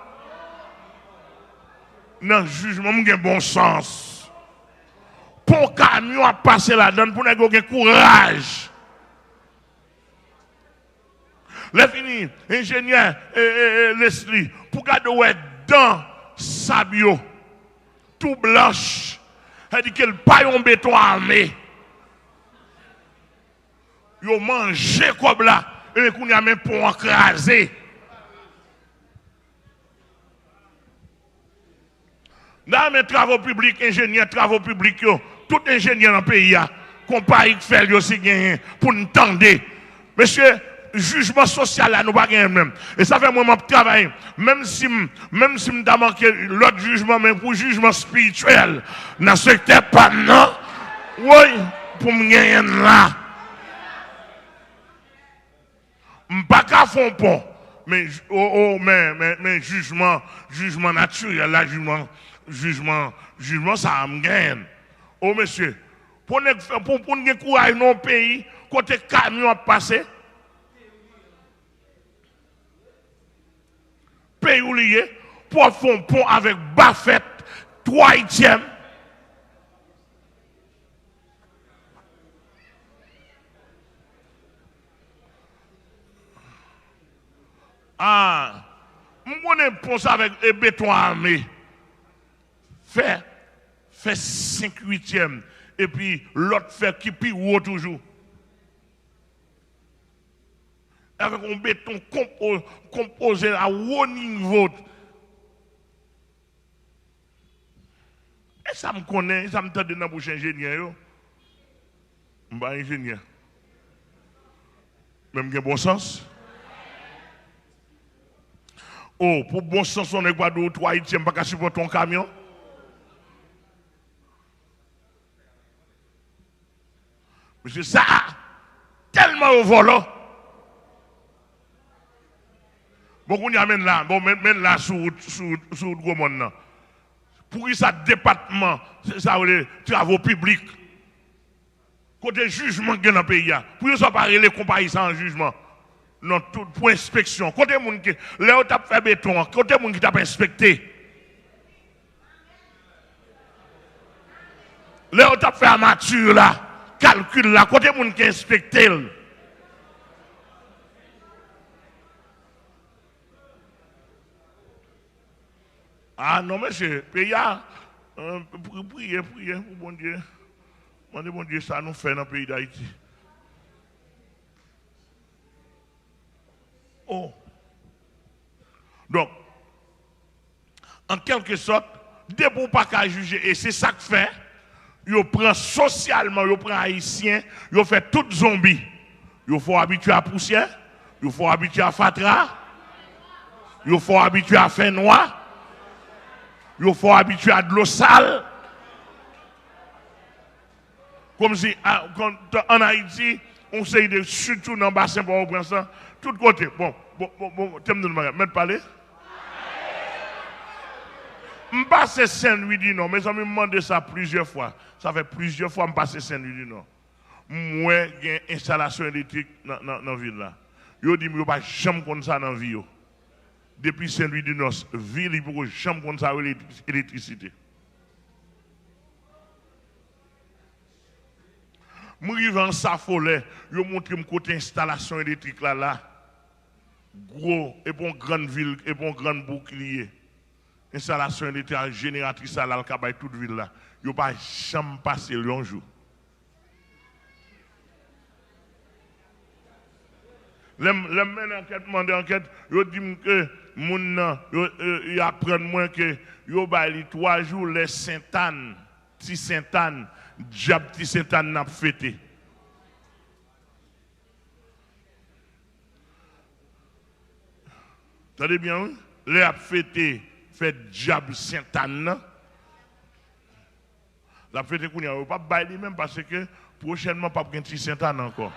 Nan jijman, m gen bon sans. Pon kamyon ap pase ladan l pou nèg yo gen kouraj. Lè fini, enjenyè, e, e, e, Leslie, pou gade w wè dan sab yo, tou blanch, sa di ke l pa yon beton ame. Yo manje kòb la, e kounye a men pon an kraze. Nan men travo piblik, enjenyè travo piblik yo, tout enjenyè nan peyi a, konpayi k fè l yo si genyen pou n tande. Mesye, jijman sosyal la nou pa genyen l menm. E sa fè mwen m ap travay, menm si m, menm si m ta manke lòt jijman, men pou jijman espirityèl nan sektè pa m nan, woy, pou m genyen l la. M pa ka fè yon pon, men, o, o, men, men, men jijman, jijman natirèl la, jijman, jijman, jijman sa a m genyen l. O mesye, pou nèg fè, pou, pou n gen kouraj nan yon peyi kote kamyon ap pase, peyi w li ye, pou w ap fè yon pon avèk ba fèt twa uityèm. Ah, m konnen pon sa avèk e beton ame. Fè, fè senk uityèm, epi lòt fè ki pi wo toujou. Avèk yon beton konpo-, konpoze a wo nivo. E sa m konnen, e sa m tande nan bouch enjenyè yo. M pa enjenyè. Men m gen bon sans. O, pou bon sans yon nèg pa di w twa uityèm pa ka sipòte yon kamyon. Mesye sa a, tèlman yo vòlò. Bon, kounye a menm la, bon, menm, menm la sou wout, sou wout, sou wout Gwo Mòn nan. Poukisa depatman, se sa yo rele travo piblik? Kote jijman k gen nan peyi a? Pou yo sa pa rele konpayi sa an jijman? Non, tout pou enspeksyon. Kote moun ki, lè yo t ap fè beton an, kote moun ki t ap enspekte? Lè yo t ap fè amati la, kalkil la, kote moun ki enspekte l? Ah non, mesye, peyi a, euh, pri-, priye, priye pou Bondye. Mande Bondye sa nou fè nan peyi Dayiti. Oh. Donk, an kèlke sòt, depi w pa ka jije, e se sa k fè, yo pran sosyalman, yo pran Ayisyen, yo fè tout zonbi. Yo fè w abitye a pousyè, yo fè w abitye a fatra, yo fè w abitye a fènwa, yo fè w abitye a dlo sal. Kòmsi, a, kon, t-, ann Ayiti, yon seri de, sitou nan basen Pòtoprens lan, tout kote. Bon, bon, bon, bon, tè m di nou bagay, mèt pale. M pase Senlwidinò, mezanmi, m mande sa plizyè fwa. Sa fè plizyè fwa m pase Senlwidinò. M wè gen enstalasyon elektrik nan, nan, nan vil la. Yo di m yo pa janm konn sa nan vi yo. Depi Senlwidinò, vi li poko janm konn sa yo rele elektri-, elektrisite. M rive Ansafolè, yo montre m kote enstalasyon elektrik la la. Gwo, epi yon grann vil, epi yon grann bouk li ye. Enstalasyon elektrik, jeneratris la la, l ka bay tout vil la. Yo pa janm pase l yon jou. Lè m, lè m mennen ankèt, m mande ankèt, yo di m ke moun nan, yo, yo, yo aprann mwen ke yo bay li twa jou lè Sentàn, Ti Sentàn, dyab Ti Sentàn nan ap fete. Tande byen, wi. Lè y ap fete fèt dyab Sentàn nan, l ap fete kounye a. Yo p ap bay li menm paske pwochènman p ap gen Ti Sentàn ankò.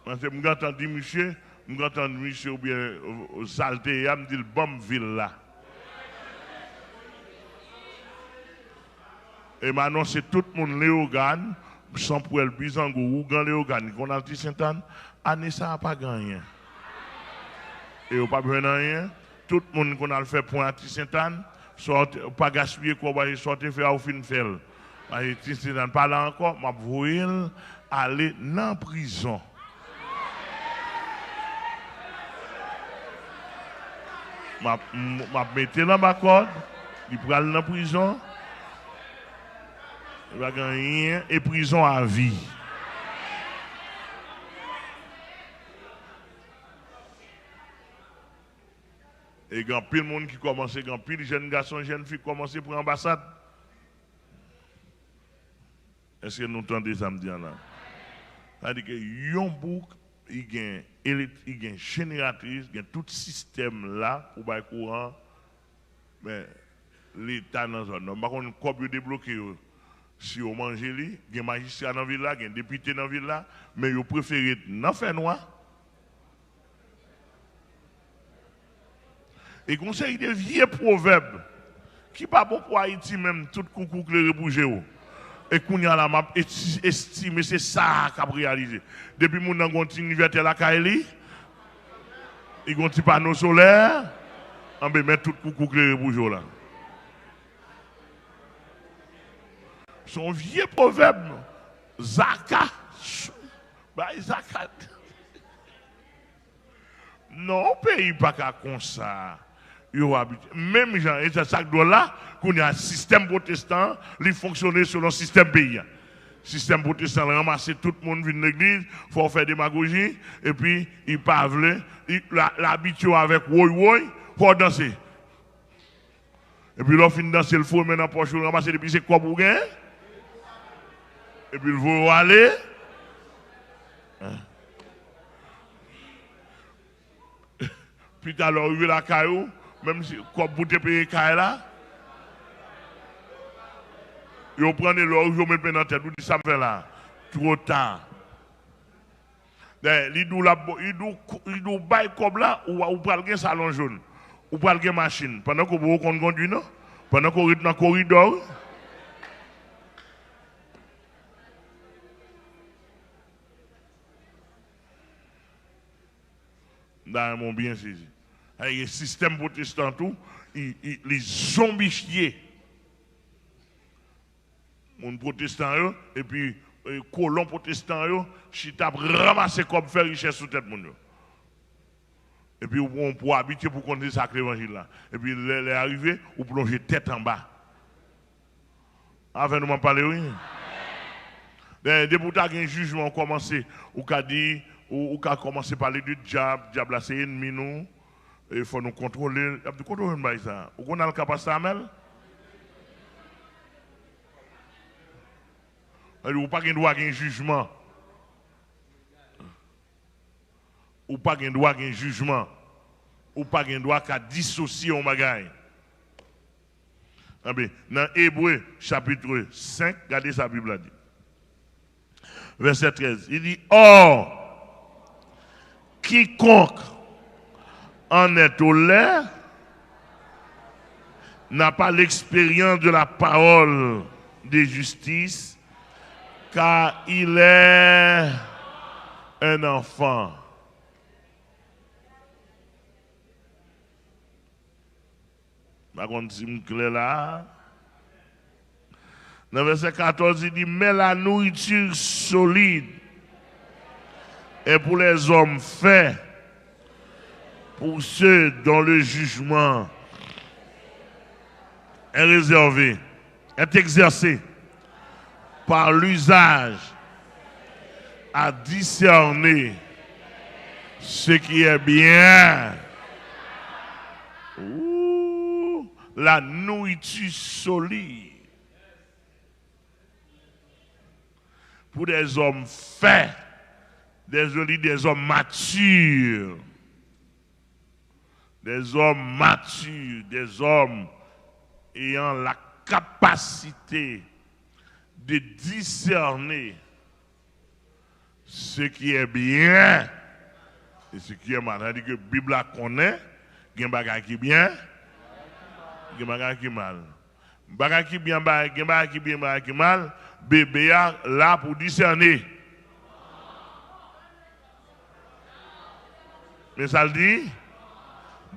Paske m gentan di misye, m gentan di misye oubyen, euh, sa l te ye a, m di l, "Ban m vil la." E m anonse tout moun Leyogàn, Sanpwèl, Bizangou, Ougan, Leyogàn, ki konn al Ti Sentàn, ane sa a pa gen anyen. E yo p ap jwenn anyen. Tout moun konn al fè pwen a Ti Sentàn, sa w te, pa gaspiye kòb, sa w te fè a, ou fin fè l. Paske Ti Sentàn pa la ankò, m ap voye l ale nan prizon. M ap, m, m ap mete l anba kòd, li pral nan prizon. Li pa gen anyen, e prizon a vi. E gen anpil moun ki kòmanse, gen anpil jèn gason, jèn fi ki kòmanse pran anbasad. Èske nou tande sa m di an la? Sa vle di ke yon bouk, li gen elek-, li gen jeneratris, gen tout sistèm la pou bay kouran. Men, Leta nan zòn nan, m pa konn kòb yo debloke yo, si yo manje li, gen majistra nan vil la, gen depite nan vil la, men yo prefere nan fènwa. E gon seri de vye pwovèb ki pa bon pou Ayiti menm, tout koukou klere pou je w. E kounye a la, m ap esti-, estime se sa a k ap reyalize. Depi moun nan gon ti envètè lakay li, li gon ti pano solè, anben, men tout koukou klere pou je w la. Se yon vye pwovèb. Zaka. Bay zakat. Non, yon peyi pa ka konsa. Yo abitye. Menm jan, e se sa k dwòl la, kounye a, sistèm pwotestan an, li fonksyone selon sistèm peyi a. Sistèm pwotestan an ranmase tout moun vin legliz, fò w fè demagoji, epi li pa vle, li, l a, l abitye w avèk woy woy, fò w danse. Epi lè w fin danse, l foure men nan pòch ou, l ranmase depi se kòb ou genyen. Epi l voye w ale. Pita lè w rive lakay ou, menm si kòb pou te peye kay la, yo pran e lè w rive w met men nan tèt ou, di sa m fè la. Twò ta. Dayè, li di w l ap, li di w, li di w bay kòb la, ou, ou pral gen salon jòn. Ou pral gen machin. Pandan ke w poko konn kondwi, non. Pandan ke w ret nan koridò, wi. M ta renmen w byen sezi. Sa vle di sistèm pwotestan tou, li, li, li zonbifye. Moun pwotestan yo, epi, e, kolon pwotestan yo, chita ap ranmase kòb, fè richès sou tèt moun yo. Epi ou pran yon po abitye pou konn se sa k levanjil la. Epi lè, lè a rive, ou plonje tèt anba. Avè nou m ap pale, wi. Dayè, depi w ta gen jijman, ou kòmanse, ou ka di, ou, ou ka kòmanse pale de dyab, dyab la se ènmi nou, e fò nou kontwole l. Y ap di, "Kote w jwenn bagay sa a?" Ou konn al ka pastè Amèl? Sa vle di, ou pa gen dwa gen jijman. Ou pa gen dwa gen jijman. Ou pa gen dwa ka disosye yon bagay. Anben, nan Ebre, chapit senk, gade sa Bib la di. Vèsè trèz, li di, "Or, quiconque en est au lait n'a pas l'expérience de la parole de justice, car il est un enfant." M pa konn si m klè la. Nan vèsè katòz, li di, "Mais la nourriture solide est pour les hommes faits, pour ceux dont le jugement est réservé, est exercé par l'usage à discerner ce qui est bien." Ouh, la nourriture solide pour des hommes faits, des, des hommes matures. Des hommes matures, des hommes ayant la capacité de discerner ce qui est bien et ce qui est mal. Sa vle di ke Bib la konnen gen bagay ki byen, gen bagay ki mal. Bagay ki byen, bagay, gen bagay ki byen, bagay ki mal, bebe a la pou disène. Men sa l di,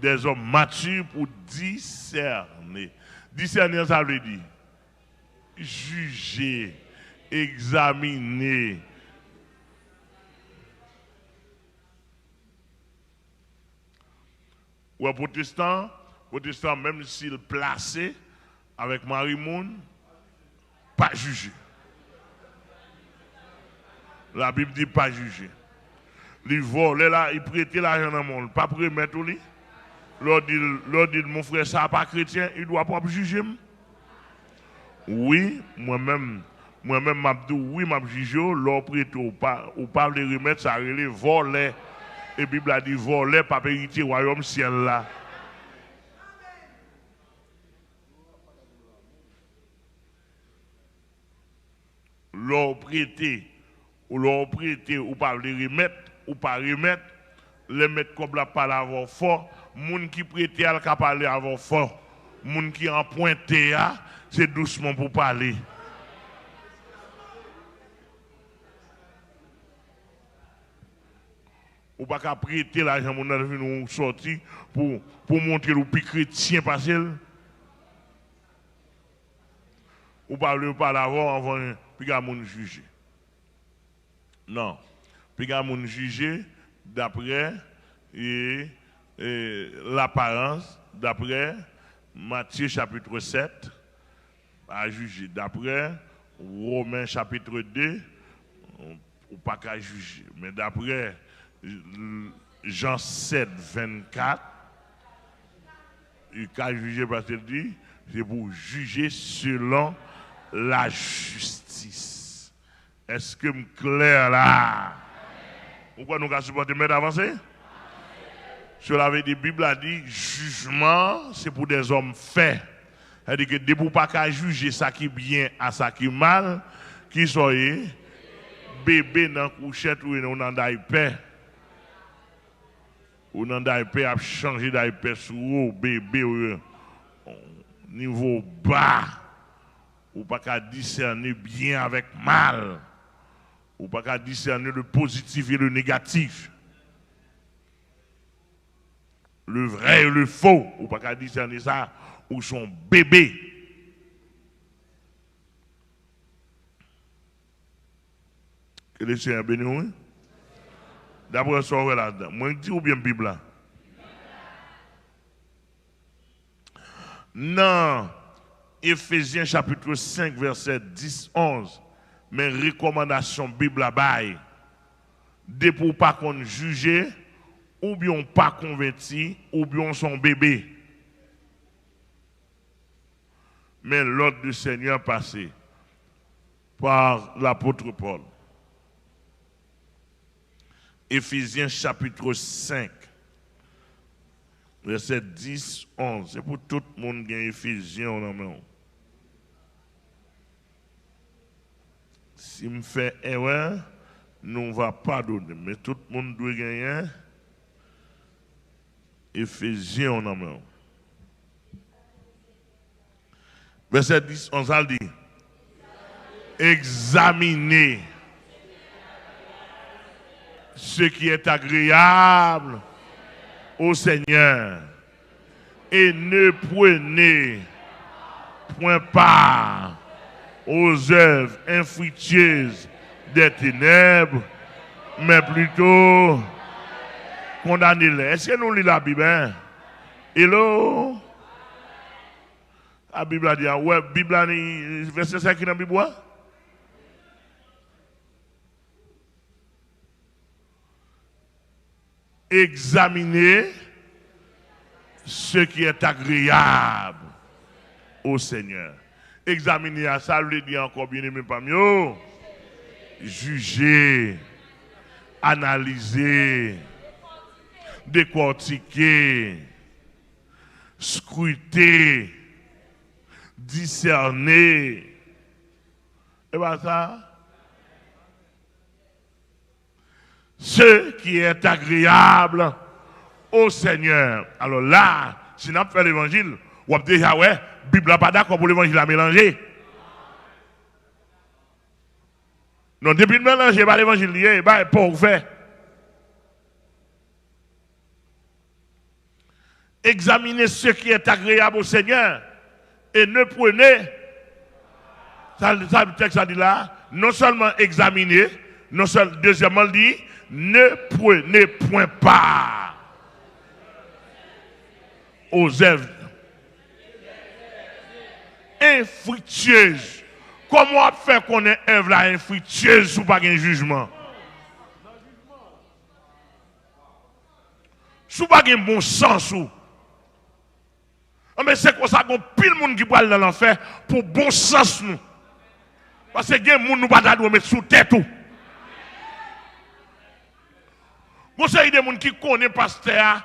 des hommes matures pour discerner. Disène an sa vle di jije, egzamine. Ou wè pwotestan, pwotestan menm si l plase avèk mari moun, pa jije. Labib di pa jije. Li vòlè la, li prete lajan nan men w, l p ap remèt ou li. Lè w di l, lè w di l, "Mon frè, sa a pa kretyen," li di w, "W ap jije m?" Wi, mwen menm, mwen menm m ap di w wi, m ap jije w, lè w prete w pa, ou pa vle remèt, sa rele vòlè. E Bib la di vòlè p ap erite wayòm syèl la. Lè w prete, ou lè w prete, ou pa vle remèt, ou pa remèt, lè mèt kòb la ap pale avè w fò, moun ki prete a l ka pale avè w fò. Moun ki anpwente a, se dousman pou pale. Ou pa ka prete lajan moun nan vin ou sòti pou, pou montre l ou pi kretyen pase l. Ou pa vle yo pale avè w anvan piga moun jije. Non. Piga moun jije daprè e, e, laparans, daprè Matye chapit sèt, pa jije. Daprè Women chapit de, ou pa ka jije. Men daprè Jan sèt vennkat, li ka jije paske l di, se pou w jije selon lajistis. Èske m klè la? Ou kwè nou ka sipòte mèt avanse? Cela veut dire, Bib la di, jijman se pou dèzòm fè. Sa vle di ke depi w pa ka jije sa ki byen a sa ki mal, kisa w ye? Bebe nan kouchèt ou ye, ou nan daypè. Ou nan daypè, ap chanje daypè sou ou, bebe, ou, nivo w ba. Ou pa ka disène byen avèk mal. Ou pa ka disène le positif et le négatif. Le vrai et le faux. Ou pa ka disène sa. Ou se yon bebe. Ke le Senyè beni w, wi. Daprè sa w wè ladan. Mwen k di w oubyen Bib la? Nan Efezyen chapit senk, vèsè dis, onz, men rekòmandasyon Bib la bay. Depi w pa konn jije, oubyen w pa konvèti, oubyen w se yon bebe. Men lòd du Seigneur pase par l'apôtre Paul. Efezyen chapit senk, vèsè dis, onz. Se pou tout moun gen Efezyen nan men w. Si m fè erè, nou va padone. Men tout moun dwe genyen Efezyen nan men w. Vèsè dis, onz, sa l di, examinez ce qui est agréable au Seigneur et ne prenez point part aux œuvres infructueuses des ténèbres, mais plutôt condamnez-les. Èske nou li Labib, en? Hello? A Bib la di a, ou wè Bib la ni vèsè sa ki nan Bib ou a? Examinez ce qui est agréable au Seigneur. Egzamine a, sa l vle di ankò, byeneme pa m yo? Jije, analize, dekòtike, scruter, discerner. E pa sa? Ce qui est agréable au Seigneur. Alò la, si n ap fè levanjil, w ap deja wè, Bib la pa dakò pou levanjil la melanje. Non, depi l melanje, e pa levanjil li ye, e pa, e pa w fè. Examinez ce qui est agréable au Seigneur et ne prenez, sa, sa tèks la di la, non sèlman egzamine, non sèl, dezyèmman, l di, ne prenez point part aux œuvres infructueuses. Kòman w ap fè konnen èv la enfriktyez si w pa gen jijman? Si w pa gen bon sans ou, anben, se konsa gen anpil moun ki pral nan lanfè pou bon sans nou. Paske gen moun nou pa ta dwe met sou tèt ou. Gon seri de moun ki konnen pastè a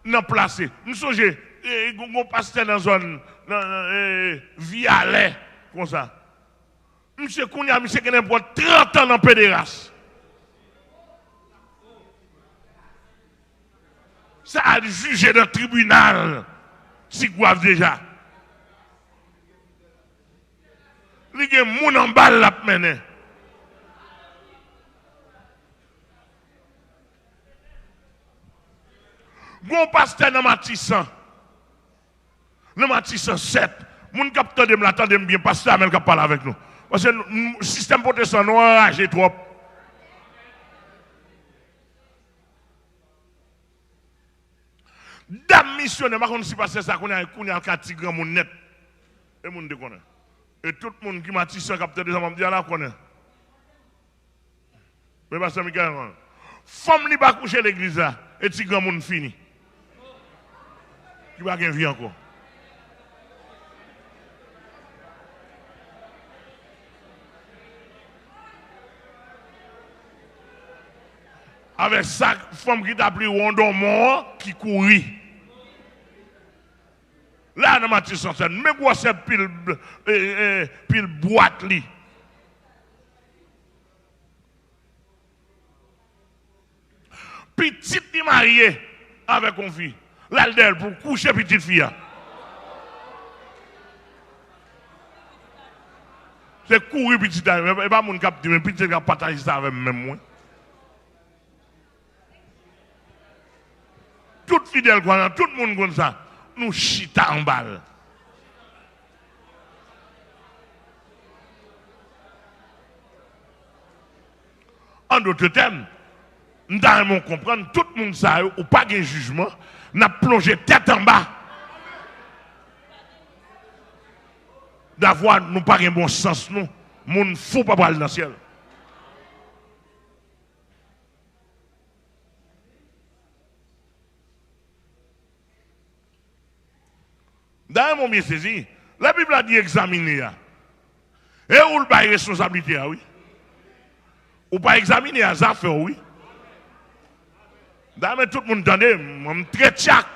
nan plase. M sonje, e, gon, gon pastè nan zòn, nan, nan, e, Vyalè, konsa. Misye, kounye a, misye gen nenpòt trant an nan pederas. Sa al jije nan tribinal Tigwav deja. Li gen moun anba l l ap mennen. Gon pastè nan Matisan. Nan Matisan sèt, Moun k ap tande m la, tande m byen, pastè Amèl k ap pale avèk nou. Paske nou, nou, sistèm pwotestan nou anraje twòp. Dam misyonè, m pa konn si pastè sa kounye a, kounye a l ka ti granmoun nèt. E moun te konnen. E tout moun ki Matisan k ap tande sa m ap di a la konnen. Men pastè Michael, fanm li pa kouche legliz la, e ti granmoun fini. Ki pa gen vi ankò. Avèk sa, fanm ki ta pli wondonmon an ki kouri. La nan Matisan sèt, men gwosè pil, eh, eh, pil bwat li. Pitit li marye avèk yon fi. L al dèyè l pou kouche pitit fi a. Se kouri pitit la, e pa moun k ap di, men pitit k ap pataje sa avè m menm, mwen. Tout fidèl kwayan, tout moun konn sa. Nou chita anba l. An dòt tèm, m ta renmen w konprann, tout moun sa yo, ou pa gen jijman, n ap plonje tèt anba. Davwa nou pa gen bon sans nou, moun fou pa pral nan syèl. Dayè, mon byen sezi, lè Bib la di egzamine a, e ou l bay responsablite a, wi. Ou pa egzamine a, zafè w, wi. Dayè, men tout moun tande m, mwen, m trè tchak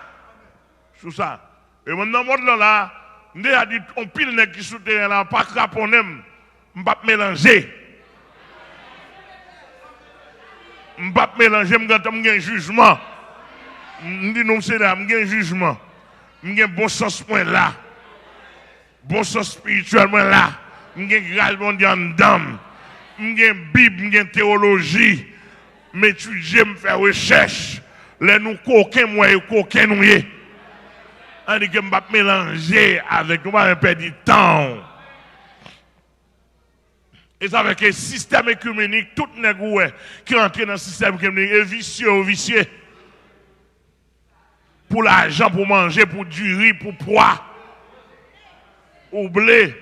sou sa. E mwen, nan mond lan la, m deja di, on pil nèg ki sou teren la, pa kraponnen m. M p ap melanje. M p ap melanje, m gentan, m gen jijman. M di nou, Senyè, m gen jijman. M gen bon sans mwen la. Bon sans espirityèl mwen la. M gen gras Bondye anndan m. M gen Bib, m gen tewoloji. M etidye, m fè rechèch. Lè nou koken, m wè e koken nou ye. Ann di ke m p ap melanje avèk nou, pa menm pèdi tan w. E sa fè ke sistèm ekimenik, tout nèg ou wè ki rantre nan sistèm ekimenik, e visye yo visye. Pou lajan, pou manje, pou diri, pou pwa, pou ble,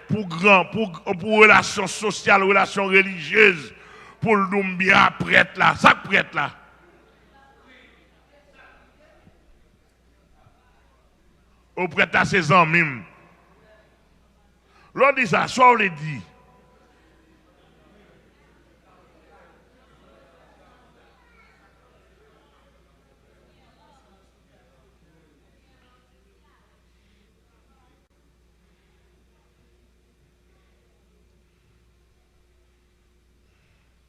pou gran, pou, pou relasyon sosyal, relasyon relijyez, pou l di w m byen a prèt la. Sa k prèt la? O prèt la se zanmi m. Lè w di sa, sa w vle di?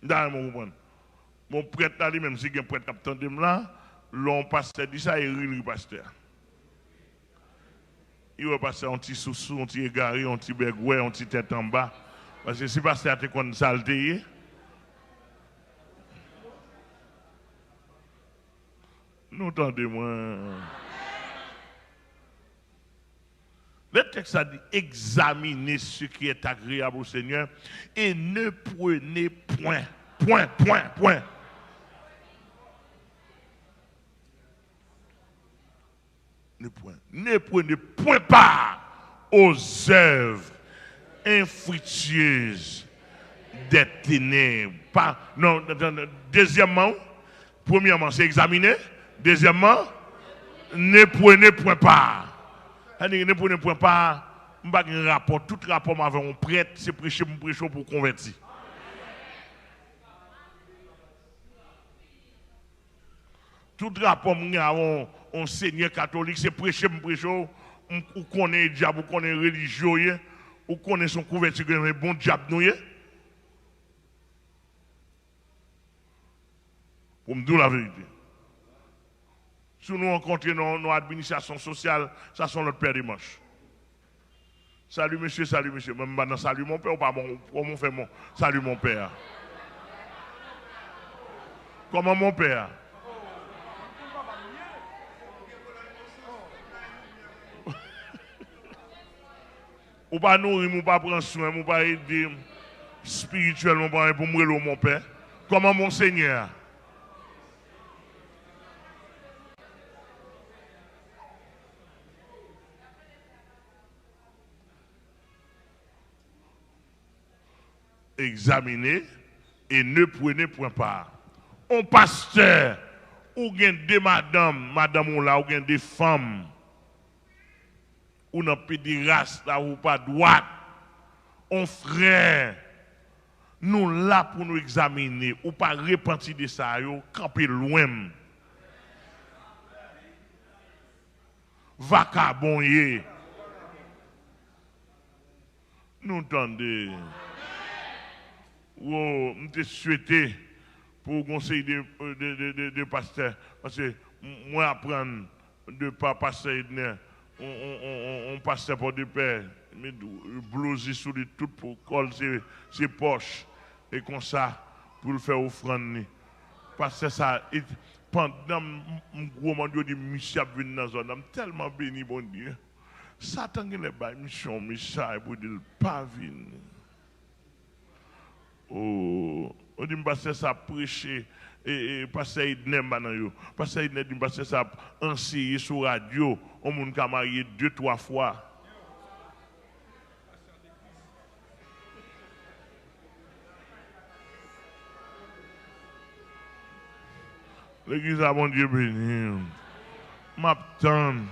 M ta renmen w konprann. Bon, prèt la, li menm, si gen prèt k ap tande m la, lè yon pastè di sa, e ri l ri pastè a. Li wè pastè a yon ti sousou, yon ti egare, yon ti bègwè, yon ti tèt anba. Paske si pastè a te konn sa l te ye, nou tande mwen. Le texte a di, examinez ce qui est agréable au Seigneur et ne prenez point, point, point, point. Ne point, ne prenez point part aux œuvres infructueuses des ténèbres. Pa, non, non, non, non. Dezyèmman, wi. Premyèman, se egzamine. Dezyèmman, ne prenez point part. Sa di, ne prenez point part, m pa gen rapò. Tout rapò m avè yon prèt, se preche m preche w pou w konvèti. Tout rapò m gen avè yon, yon senyè katolik, se preche m preche w, m, ou konnen e dyab, ou konnen e relijye w ye, ou konnen se yon kouvèti gen, men bon dyab nou ye. Pou m di w laverite. Si nou rankontre nan yon administrasyon sosyal, sa se yon lòt pè de manch. Salut monsieur, salut monsieur. Mwen m pa nan salut mon père, ou pa bon, kòman w fè mon, salut mon père a? Kòman mon père a? Ou pa nouri m, ou pa pran swen m, ou pa ede m espirityèlman, ou pa anyen pou m rele w monpè. Kòman Monsenyè a? Examinez et ne prenez point part. On pastè, ou gen de madanm, madanm ou la, ou gen de fanm, ou nan pederas la, ou pa dwat. On frè, nou la pou nou egzamine. Ou pa repanti de sa yo, kanpe lwen m. Vakabon ye. Nou tande. Wo, m te swete pou yon seri de, de, de, de, de pastè. Paske m-, mwen aprann de pa pastè Edner, yon, yon, yon, yon, yon pastè Pòdepè, met blouzi sou li, tout po-, kò l se, se pòch. E konsa, pou l fè ofrann li. Pastè sa, e, pandan m, m gwo mande, yo di misye ap vin nan zòn nan, m tèlman beni Bondye. Satan genlè bay misye yon mesaj pou di l pa vini. O, yo di m pastè sa ap preche, e, e, pastè Edner m pa nan yo. Pastè Edner di m pastè sa ap anseye sou radyo, yon moun ka marye de, twa fwa. Legliz la, Bondye beni. M ap tann,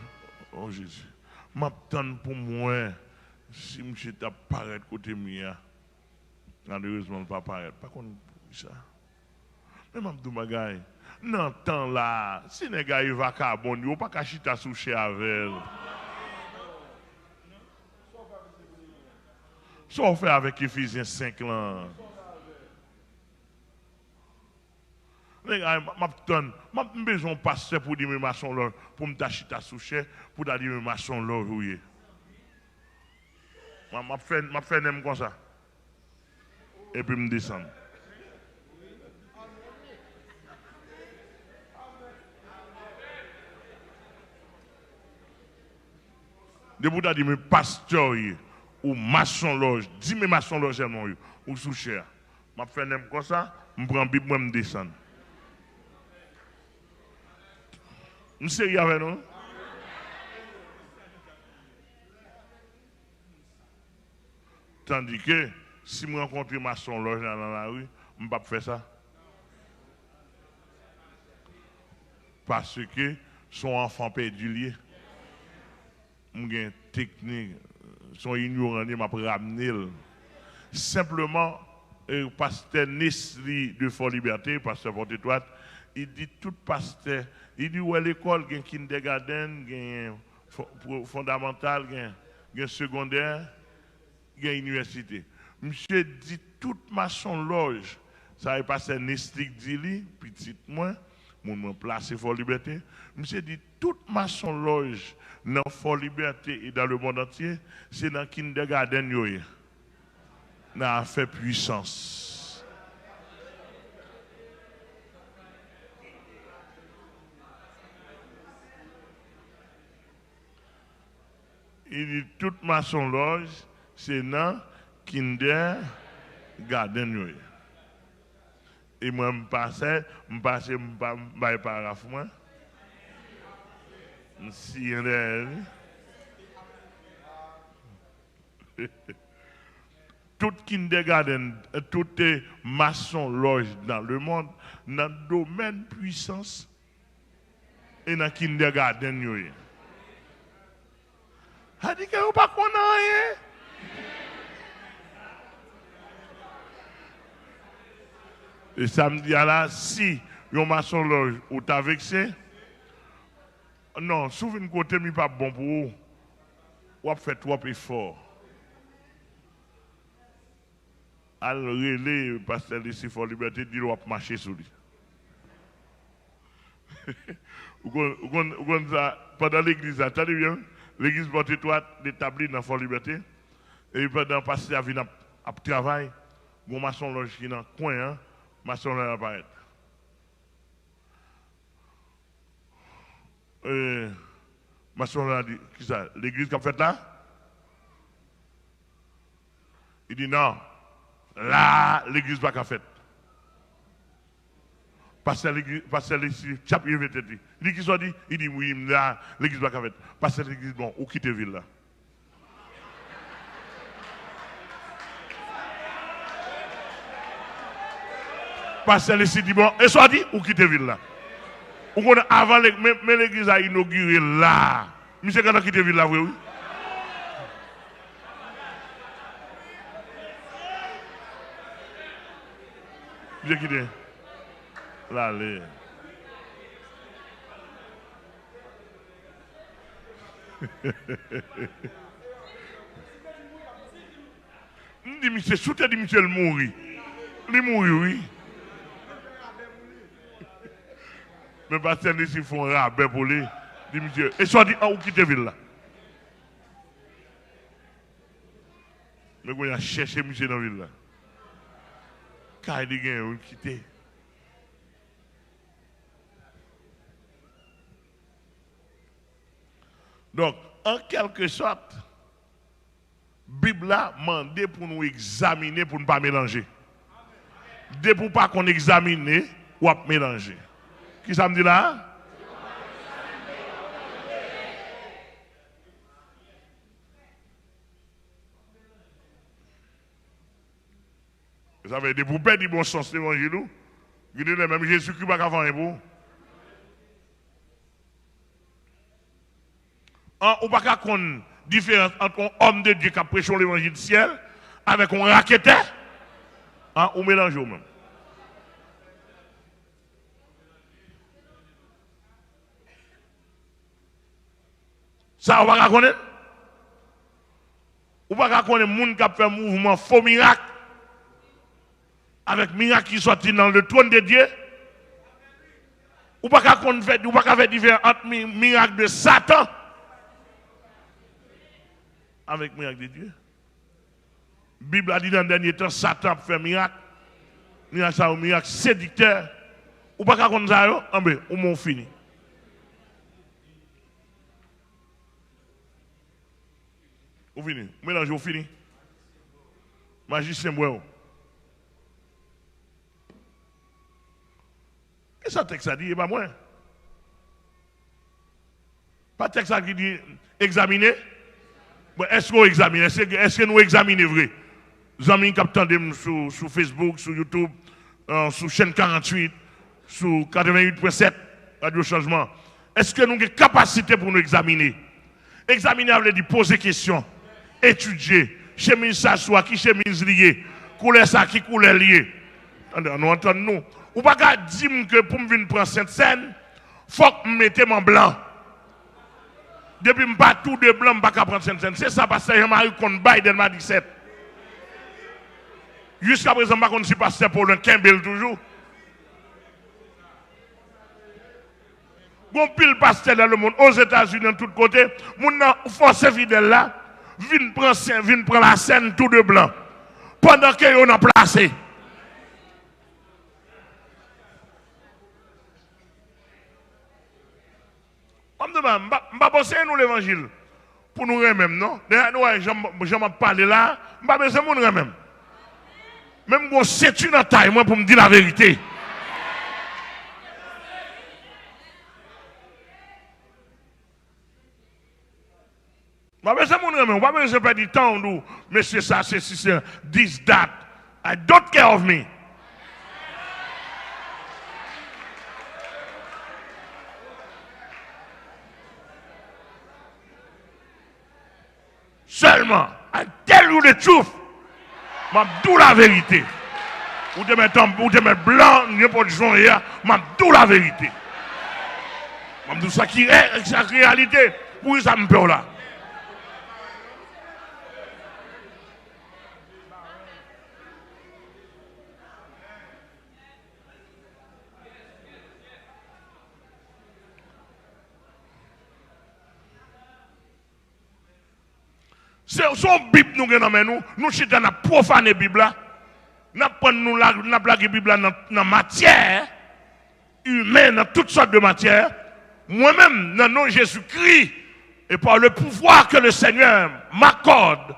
o Jezi, m ap tann pou m wè si misye t ap parèt kote m ye a. Malerezman, l pa parèt. Pa konn poukisa. Men m ap di w bagay. Nan tan la, si nèg la e vakabon, yo pa ka chita sou chè avè l. Sa w fè avèk Efezyen senk lan? Nèg la, m ap tann, m ap, m bezwen yon pastè pou di m e masonlòj, pou m ta chita sou chè, pou ta di m e masonlòj ou ye. M ap, m ap fè, m ap fè nen m konsa. Epi m desann. Depi w ta di m e pastè w ye, ou masonlòj, di m e masonlòj sèlman w ye, ou sou chè a. M ap fè nen m konsa, m pran Bib mwen, m desann. M serye avè nou. Tandike, si m rankontre masonlòj la nan lari, m p ap fè sa. Paske se yon anfan pèdi l ye. M gen teknik, se yon inyoran li ye, m ap ramne l. Senpleman, e, pastè Nesly de Fort Liberté, pastè Pòtetwat, li di tout pastè, li di, ou wè lekòl, gen kindergarten, gen fo-, fo-, fondamantal, gen, gen segondè, gen inivèsite. Misye di tout masonlòj, sa e pastè Nesly k di li, pitit mwen, moun mwen plase Fò Libète, misye di tout masonlòj nan Fò Libète e dans le monde entier, se nan kindergarten yo ye. Nan afè pwisans. Li di tout masonlòj se nan kindergarten yo ye. E mwen m pase, m pase, m pa, m bay paraf mwen. M siyen dèyè li. Tout kindergarten, tout, eh, masonlòj dans le monde, nan domèn pwisans, e nan kindergarten yo ye. Sa di ke yo pa konn anyen. E sa m di a la, si yon masonlòj ou ta vekse, non, si w vin kote m, li p ap bon pou ou. W ap fè twòp efò. Al rele pastè Nesly Fò Libète, di l w ap mache sou li. Ou konn, ou konn, ou konn sa, pandan legliz la, tande byen, legliz Pòtetwat, li etabli nan Fò Libète, epi pandan pastè a vin ap, ap travay, gon masonlòj ki nan kwen an, masonlòj la parèt. E, masonlòj la di, kisa, legliz k ap fèt la? Li di, "Non, la a, legliz pa ka fèt." Pastè legliz, pastè legliz ap leve tèt li. Li di, "Kisa w di?" Li di, "Wi, m la, legliz pa ka fèt." Pastè legliz, "Bon, ou kite vil la." Pastè legliz di, "Bon, e sa w di?" "Ou kite vil la." Ou konnen, avan le-, men, men legliz la inogire la. Misye gentan kite vil la vre, wi. Misye kite. L ale. M di misye, si w te di misye l mouri, li mouri, wi. Men pastè Nisi fè yon rabè pou li. Di misye, e sa w di, an, ou kite vil la. Men kounye a chèche misye nan vil la. Kay li genyen, wi, l kite. Donk, an kèlke sòt, Bib la mande pou nou egzamine, pou n pa melanje. Depi w pa konn egzamine, w ap melanje. Kisa m di la a? Sa vle di, pou w pèdi bon sans levanjil ou, gen de lè menm Jezikri pa ka fè anyen pou ou. An, ou pa ka konn diferans ant yon òm de Dye k ap preche yon levanjil syèl avèk yon raketè? An, ou melanje w menm. Sa ou pa ka konnen? Ou pa ka konnen moun k ap fè mouvman fo mirak avèk mirak ki sòti nan le trône de Dieu? Ou pa ka konn fè, ou pa ka fè diferans ant mi-, mirak de Satan avèk mirak de Dye. Bib la di nan dènye tan, Satan ap fè mirak. Mirak sa yo, mirak sediktè. Ou pa ka konn sa yo? Anben, ou men w fini. Ou fini. Ou melanje, ou fini. Majisyen bwè w. E sa tèks la di, e pa mwen. Pa tèks la ki di egzamine? Bon, èske w egzamine? Èske, èske nou egzamine vre? Zanmi k ap tande m sou, sou Facebook, sou YouTube, euh, sou chèn karanntuit, sou katreventuit pwen sèt, Radyo Chanjman. Èske nou gen kapasite pou nou egzamine? Egzamine a vle di poze kesyon, etidye, chemiz sa sou a, ki chemiz li ye, koulè sa, ki koulè li ye. Tande, ann nou antann nou. Ou pa ka di m ke pou m vin pran Sentsèn, fòk m mete m an blan. Depi m pa tou de blan, m pa ka pran Sentsèn. Se sa pastè Jean Marie konn bay Dèlma disèt. Jiskaprezan, m pa konn si pastè Paulin kenbe l toujou. Gon pil pastè dans le monde, Ozetazini, nan tout kote, moun nan fòse fidèl la, vin pran sèn, vin pran lasèn tou de blan. Pandan ke yo nan plase. M pa, m pa panse nou levanjil pou nou renmen m, non. Dèyè nou wè jan, jan m ap pale la, m pa bezwen moun renmen m. Men m gon senti nan tay mwen pou m di laverite. M pa bezwen moun renmen m, m pa bezwen pèdi tan w di w, mesye sa, se si, se this, that. I don't care of me. Sèlman, I tell you the truth. M ap di w laverite. Ou te mèt, ou te mèt blan, nenpòt jan w ye a, m ap di w laverite. M ap di w sa ki rè-, sa ki reyalite. Poukisa m pè w la? Se, se yon Bib nou gen nan men nou, nou chita n ap pwofane Bib la, n ap pran nou la, n ap lage Bib la nan, nan matyè imen, nan tout sòt de matyè. Mwen menm, nan non Jezikri, et par le pouvoir que le Seigneur m'accorde,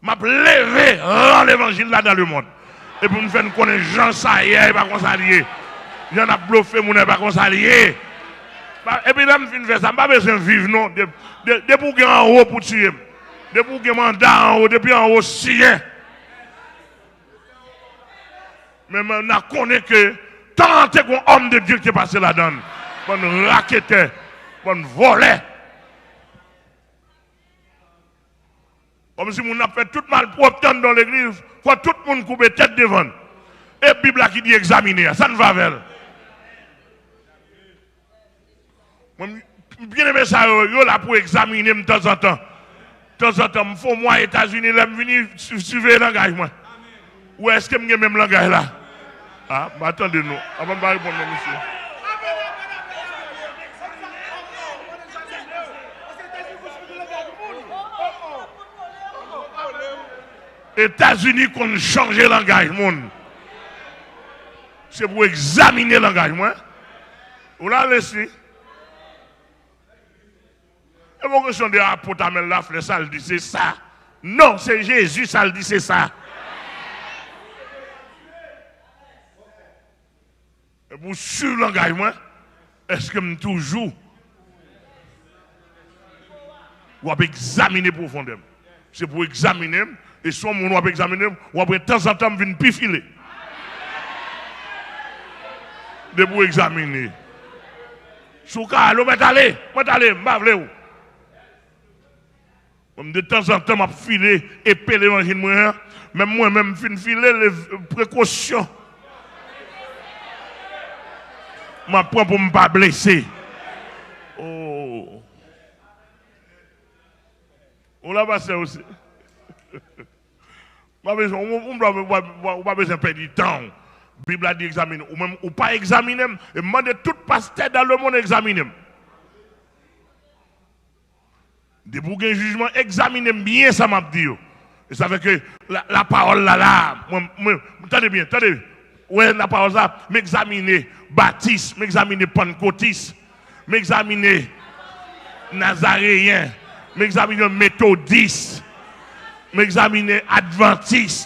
M ap leve ran levanjil la dans le monde. Epi m fè n konnen jan sa ye, e pa konsa l ye. Jan n ap blofe moun, e pa konsa l ye. Pa- Epi lè m fin fè sa, m pa bezwen viv non. De- de- Depi w gen anwo pou tiye m. Depi w gen manda anwo, depi anwo siyen. Men m a konnen ke tan an te gen yon homme de Dieu ki te pase ladan l. Bann raketè, bann vòlè. Kòmsi moun ap fè tout malpwòpte anndan legliz, fò tout moun koube tèt devan l. E Bib la ki di egzamine a, sa n fè avè l? Mwen, m- byeneme sa yo, yo la pou egzamine m tanzantan. Tanzantan, m fè yon mwa Etazini, lè m vini, si- siveye langaj mwen. Ou wè, èske m gen menm langaj la? A, m pa tande nou. Apa m pa reponn non, mesye. Etazini konn chanje langaj moun. Se pou egzamine langaj mwen. Ou la, Leslie? E bon kesyon de apot Amèl Laflè, sa l di se sa. Non, se Jezi, sa l di se sa. E pou swiv langaj mwen, èske m toujou w ap egzamine pwofondè m? Se pou egzamine m, e si yon moun w ap egzamine m, w ap wè tanzantan m vin pi file. Depi w egzamine. Si w ka ale, w mèt ale, w mèt ale, m pa vle w. Mwen, de tanzantan, m ap file epe levanjil mwen an. Menm mwen menm, m fin file l, prekosyon m ap pran pou m pa blese. Oh. Ou la, pastè, osi. Ou pa bezwen, ou, ou, ou pa, ou pa bezwen pèdi tan w. Bib la di egzamine. Ou menm, ou pa egzamine m. E m mande tout pastè dans le monde egzamine m. Depi w gen jijman, egzamine m byen sa m ap di yo. E sa fè ke la, lapawòl la, la, mwen, mwen, tande byen, tande. Ou wè lapawòl sa, m egzamine batis, m egzamine pannkotis, m egzamine nazareyen, m egzamine metodis, m egzamine advantis,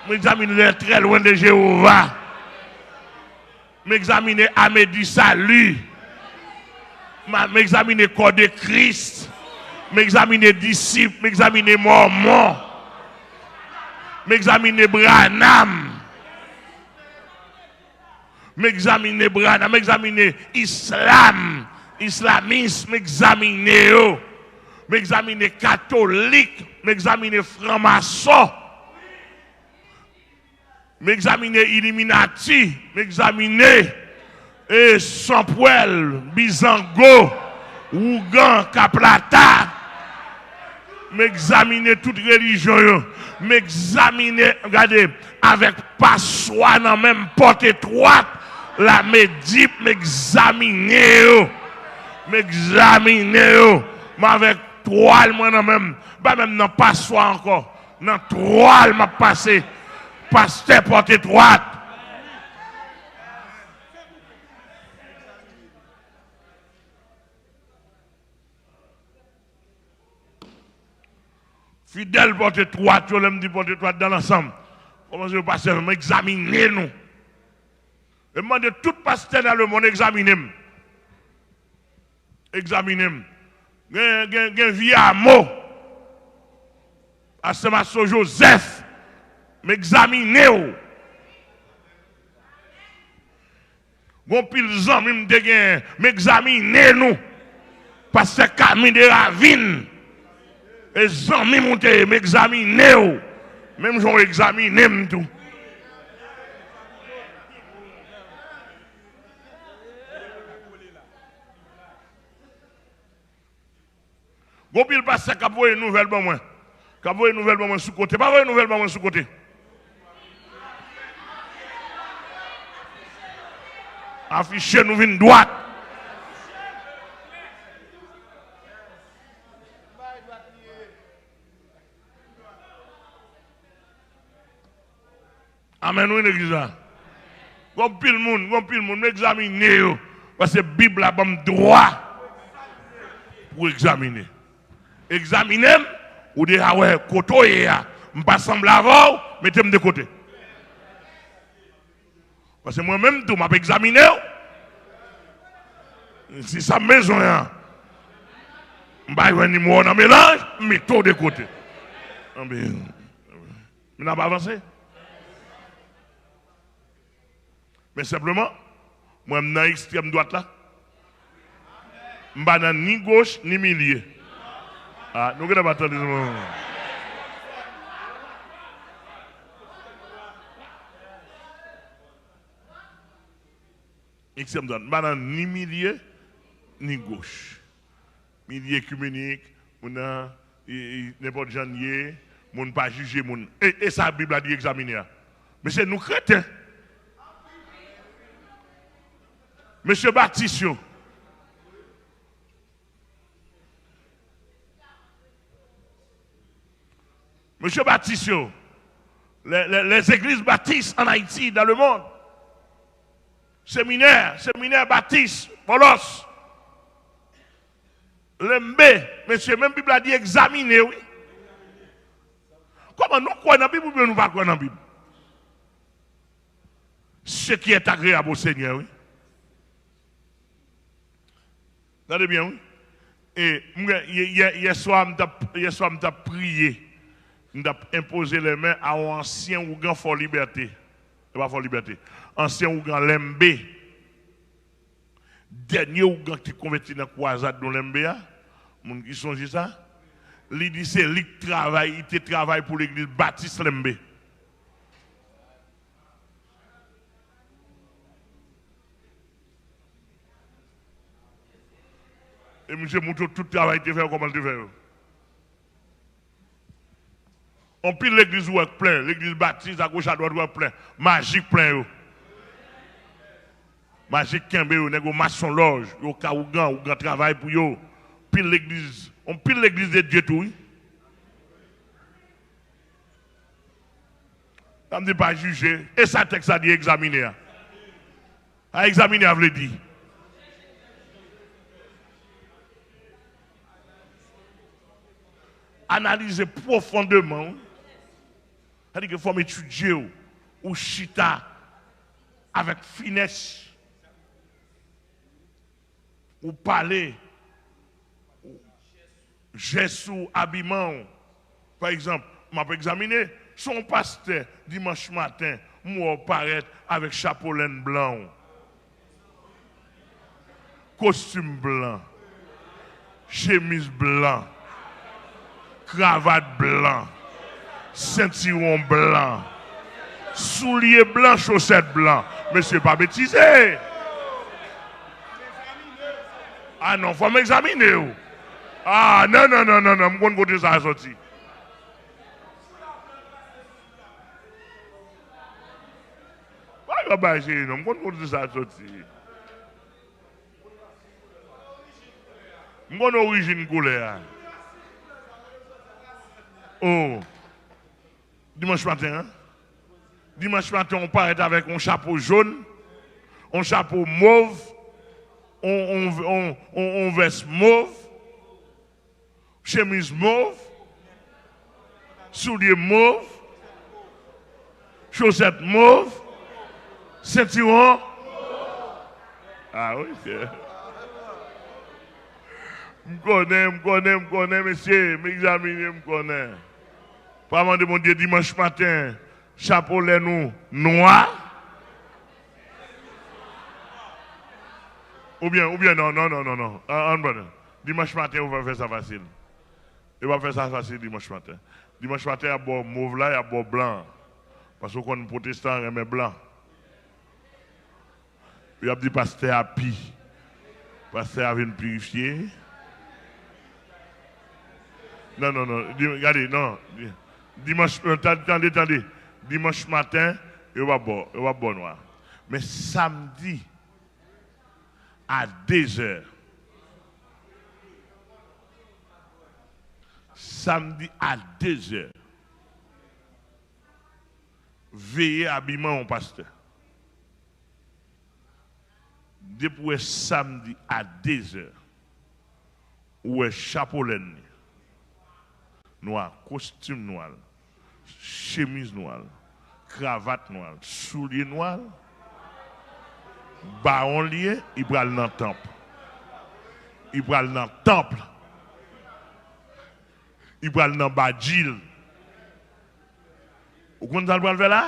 m egzamine les très loin de Jéhovah. M egzamine Armée du Salut. M a- m egzamine Corps de Christ. M egzamine Disip. M egzamine Mòmon. M egzamine Branham. M egzamine Branham. M egzamine Islam. Islamis, m egzamine yo. M egzamine Katolik. M egzamine Franmason. M egzamine Iliminati, m egzamine, e, Sanpwèl, Bizango, Wougan, Kaplata. M egzamine tout relijyon yo. M egzamine, gade, avèk paswa nan men m, pòt etwat, lame dip, m egzamine yo. M egzamine yo. M avèk twal mwen nan men m. Pa menm nan paswa ankò. Nan twal m ap pase. Pastè pòt etwat. Fidèl pòt etwat, yo, lè m di pòt etwat, dans l'ensemble. Kòmanse yo pastè, m egzamine nou. E m mande tout pastè dans le monde egzamine m. Egzamine m. Gen, gen, gen vye amo. Pastè Maso Joseph, m egzamine w. Gon pil zanmi m te genyen, m egzamine nou. Pastè Kami de Ravin, e zanmi m ou te ye, m egzamine w. Menm jan w egzamine m tou. Gon pil pastè k ap voye nouvèl ban mwen. K ap voye nouvèl ban mwen sou kote. Pa voye nouvèl ban mwen sou kote. Afiche nou vin dwat. Amèn, wi, legliz la. Gon pil moun, gon pil moun, m egzamine yo. Paske Bib la ban m dwa pou egzamine. Egzamine m, Ou deja wè kote w ye a. M pa sanble avè w, mete m de kote. Paske mwen menm tou, m ap egzamine w. Si sa m bezwen an, m pa jwenn nimewo w nan melanj, m mete w de kote. Anben, n ap avanse. Men senpleman, mwen m nan ekstrèm dwat la. M pa nan ni goch, ni milye. Ah, nou gentan pa tande sa. Ekstrèm dwat. M pa nan ni milye, ni goch. Milye ekimenik, moun nan, e, e, nenpòt jan l ye, moun pa jije moun. E, e sa Bib la di egzamine a. Men se nou kreten. Mesye Batis yo. Mesye Batis yo. Les, les, les églises baptistes en Haïti, dans le monde. Seminè, seminè Batis, Bòlòs. Lenbe, mesye, menm Bib la di egzamine, wi. Kòman nou kwè nan Bib oubyen nou pa kwè nan Bib? Ce qui est agréable au Seigneur, wi. Tande byen, wi. E, m gen, yè, yè, yè swa, m t ap, yè swa, m t ap priye. M t ap enpoze lèmen a yon ansyen ougan Fò Libète. E pa Fò Libète. Ansyen ougan Lenbe. Dènye ougan ki te konvèti nan kwazad nou Lenbe a, moun ki sonje sa, li di se li k travay, li te travay pou legliz Batis Lenbe. E misye montre w tout travay li te fè yo, kòman li te fè yo. Anpil legliz ou wè k plen, legliz batis agoch adwat ou wè k plen, majik plen yo. Majik kenbe yo, nèg yo mason lòj, yo ka ougan, ougan travay pou yo. Pil legliz, anpil legliz de Dye tou, wi. Sa m di pa jije, e sa tèks la di egzamine a. A egzamine a vle di analize pwofondeman, wi. Sa di ke fò m etidye w, ou chita avèk finès, ou pale, jès ou, abiman w. Pa egzanp, m ap egzamine, se yon pastè, dimanch maten, m wè w parèt avèk chapo lenn blan w, kostim blan, chemiz blan, kravat blan, sentiwon blan, soulye blan, chosèt blan. Mesye, pa betize. A non, fò m egzamine w. A, non, non, non, non, non, m konn kote sa a soti. Pa yo bay seri non, m konn kote sa a soti. M konn orijin koulè a. O, dimanch maten an. Dimanch maten, ou parèt avèk yon chapo jòn, yon chapo mov, yon, yon, yon, yon, yon vès mov, chemiz mov, soulye mov, chosèt mov, sentiwon. A wi, sè. M konnen, m konnen, m konnen, mesye, m egzamine, m konnen. Pa mande Bondye dimanch maten, chapo lenn ou nwa? Oubyen, oubyen, non, non, non, non, non. An, an, brother. Dimanch maten, ou pa fè sa fasil. Yo pa fè sa fasil dimanch maten. Dimanch maten, y ap ba w mov la, y ap ba w blan an. Paske w konn pwotestan renmen blan. Y ap di pastè a pi. Pastè a vin pirifye. Non, non, non. Di-, gade, non. Di-, dimanch, euh, ta-, tande, tande. Dimanch maten, yo p ap ba w, yo p ap ba w nwa. Men samdi, a dezè. Samdi a dezè. Veye abiman yon pastè. Depi w wè samdi a dezè, ou wè chapo lenn li, Nwa, kostim nwa l, chemiz nwa l, kravat nwa l, soulye nwa l. Bawon li ye, li pral nan tanp. Li pral nan tanp. Li pral nan badji l. Ou konn sa l pral fè la?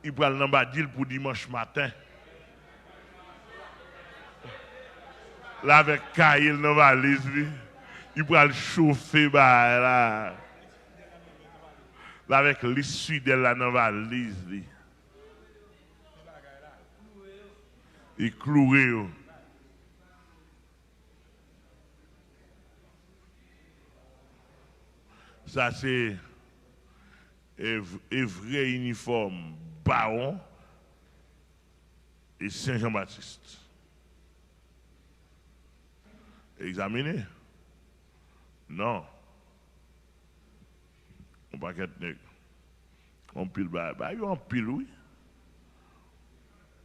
Li pral nan badji l pou dimanch maten. L avèk kaye l nan valiz li. Li pral chofe bagay la. L avèk lis swidè l la nan valiz li. Li kloure yo. Sa se e, e vrè inifòm bawon e Sen Jan Batis. Egzamine? Non. Yon pakèt nèg. Anpil bagay. Bagay yo anpil, wi.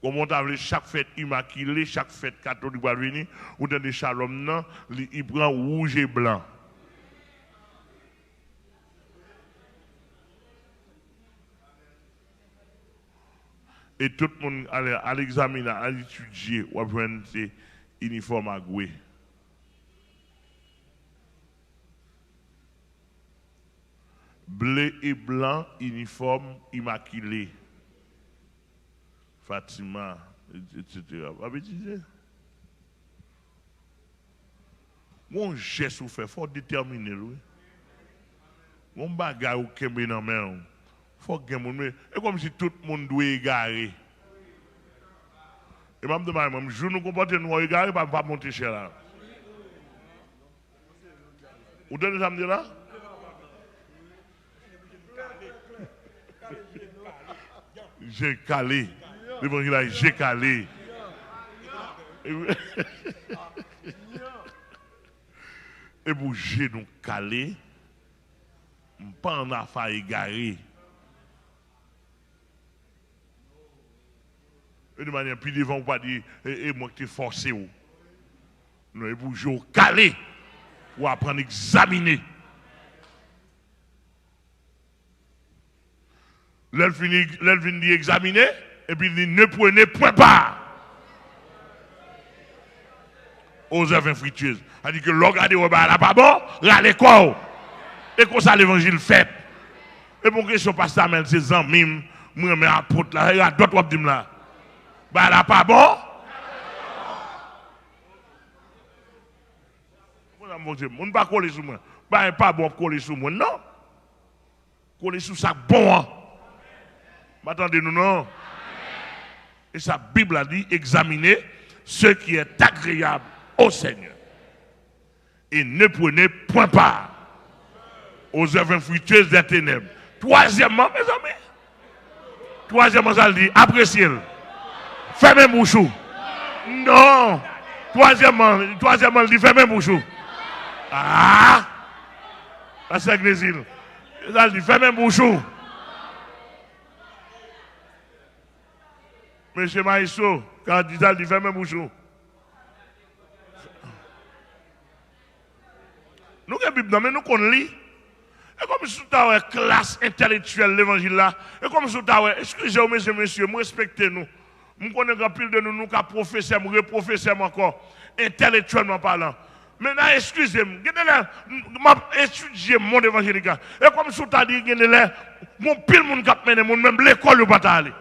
Kòman w ta vle chak fèt imakile, chak fèt katolik pral vini, ou tande Shalom nan, li, li pran wouj e blan. E tout moun al, al egzamine, al etidye, w ap jwenn se inifòm a gwe. Ble e blan, inifòm imakile. Fatima, etsetera. W ap etidye? Gon jès ou fè, fò w detèmine l, wi. Gon bagay ou kenbe nan men w, fò gen moun, men e kòmsi tout moun dwe egare. E m ap di w bagay mwen, jou nou konpòte nou an egare, pa, pa monte chè la. Ou tande sa m di la? Je kale. Levanjil la, je kale. E pou je nou kale, m pa ann afa egare. E de manyè pi devan ou pa di, e, e mwen ki te fòse w. Non, e pou je w kale, pou w aprann egzamine. Lè l fini, lè l vin di egzamine, epi li ne prenez point part aux œuvres infructueuses. Sa di ke lè w gade wè bagay la pa bon, rale kò w. E konsa levanjil fèt. E bon kesyon pastè Amèl se zanmi m, mwen renmen apot la, e radòt w ap di m la. Bagay la pa bon? Moun pa kole sou mwen. Bagay pa bon w ap kole sou mwen, non. Kole sou sa k bon an. M pa tande nou, non. E sa Bib la di, examinez ce qui est agréable au Seigneur. Et ne prenez point part aux œuvres infructueuses des ténèbres. Twazyèmman, mezanmi, twazyèmman, sa l di, apresye l. Fèmen bouch ou. Non. Twazyèmman, twazyèmman, l di, fèmen bouch ou. Ah! Pastè Gnezil, sa l di, fèmen bouch ou. Mesye Maestro, ka di sa l di, fèmen bouch ou. Nou gen Bib nan men nou, konn li. E kòmsi w ta wè klas entèlektyèl levanjil la. E kòmsi w ta wè, eskize w, mesye, mesye, m respekte nou. M konnen gen anpil de nou, nou ka pwofese m, repwofese m ankò, entèlektyèlman palan. Men nan, eskize m, gen de lè, m, m ap etidye mond evanjelik la. E kòmsi w ta di, gen de lè, gon pil moun k ap mennen moun, menm lekòl yo pa ta ale.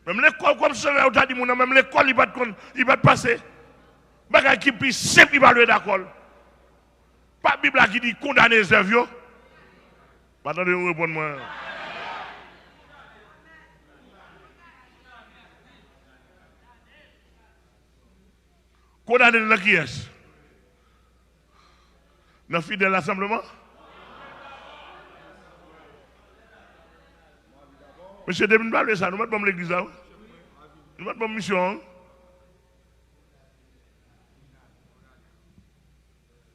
Menm lekòl, kòmsi w ta di moun nan, menm lekòl, li pa t konn, li pa t pase. Bagay ki pi senp, li pa dwe dakò l. Pa Bib la ki di kondane zèv yo? Pa tande nou reponn mwen. Kondane l nan kiyès? Nan fidèl rasanbleman? Mesye, depi n pa vle sa, nou mèt ban m legliz la, wi. Nou mèt ban m misyon an, wi.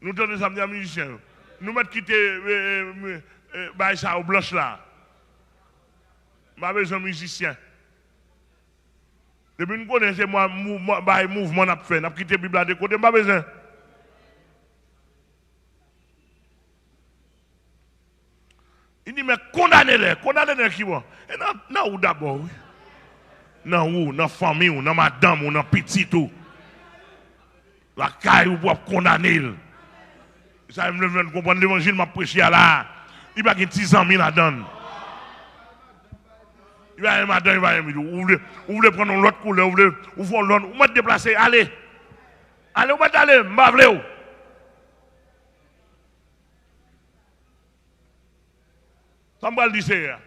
Nou tande sa m di a mizisyen yo. Nou mèt kite, e, e, e, bagay sa yo blanch la. M pa bezwen mizisyen. Depi n konnen se mwa, mou-, mwa, bay mouvman n ap fè, n ap kite Bib la de kote, m pa bezwen. Li di, men kondane lè. Kondane lè ki bò? E nan, nan ou dabò, wi. Nan ou, nan fanmi w, nan madanm ou, nan pitit ou. Lakay ou pou ap kondane l. Sa m vle fè n konprann levanjil m ap preche a la a. Li pa gen ti zanmi ladan l. Li pa gen madanm, li pa gen pitit. Ou vle, ou vle pran yon lòt koulè, ou vle, ou fè yon lòt, ou mèt deplase, ale. Ale, ou mèt ale, m pa vle w. Sa m pral di Seyè a.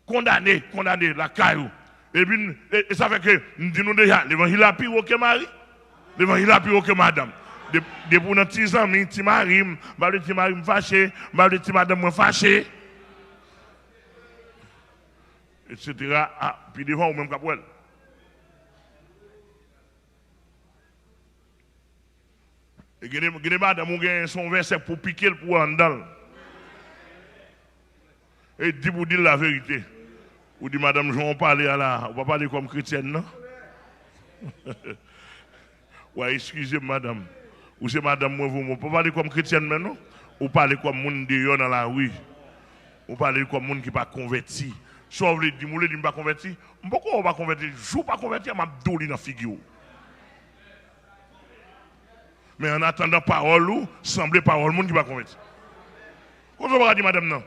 Kondane, kondane lakay ou. Epi, e, e sa fè ke m di nou deja, levanjil la pi wo ke mari. Levanjil la pi wo ke madanm. De, depi w nan ti zanmi, ti mari m, m pa vle ti mari m fache, m pa vle ti madanm mwen fache, etsetera. A, pi devan ou menm k ap wè l. E gen de, gen de madanm ou genyen, se yon vèsè pou pike l pou w anndan l. E di pou di l laverite. Ou di, madanm, jan w pale a la, ou pa pale kòm kretyèn, non? W a eskize m, madanm. Ou se madanm mwen, vre, ou pa pale kòm kretyèn, men non. Ou pale kòm moun deyò nan lari. Ou pale kòm moun ki pa konvèti. Sa w vle di m, ou vle di m pa konvèti? M poko wè w pa konvèti. Jou w pa konvèti a, m ap di w li nan figi w. Men annatandan, pawòl ou sanble pawòl moun ki pa konvèti. Kote w pa ka di madanm nan?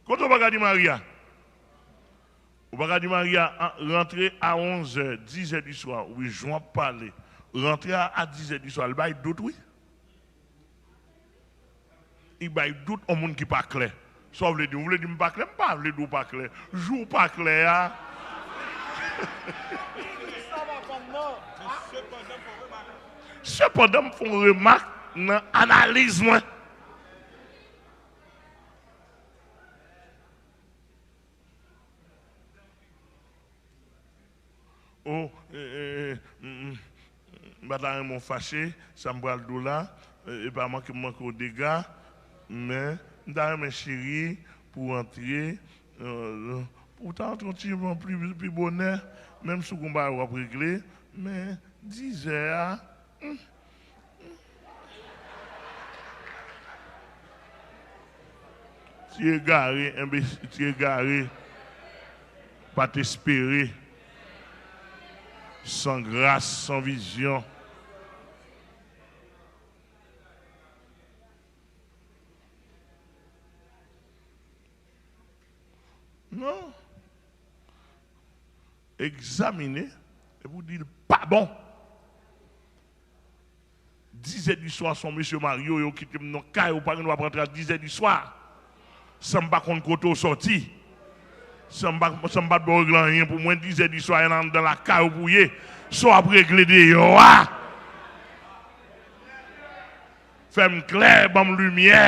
Kote w pa ka di mari a? Ou pa ka di mari a, an, rantre a onzè, dizè di swa, wi, jan w ap pale. Rantre a, a dizè di swa, l bay dout, wi. Li bay dout yon moun ki pa klè. Sa w vle di? Ou vle di m pa klè? M pa vle di w pa klè. Jou w pa klè a. Sepandan, m fè yon remak nan analiz mwen. Oh, eh, eh, eh, m, m, m pa ta renmen w fache, sa m pral di w la, eh, e pa manke m manke w dega, men m ta renmen, cheri, pou w antre, eh, pou w ta antre yon ti jan pli, pli bonè, menm si w gon bagay w ap regle, men dizè a, hmm, Ti egare, enbesi-, ti egare, pa t espere, san gras, san vizyon. Non. Egzamine, epi w di l pa bon. Dizè di swa, se yon mesye marye, yo kite m nan kay, ou pa gen dwa ap rantre a dizè di swa. San m pa konn kote w sòti. San m pa, san m pa t ba w regle anyen pou mwen, dizè di swa, anndan lakay ou pou w ye. Sa w ap regle deyò a? Fè m klè, ban m limyè.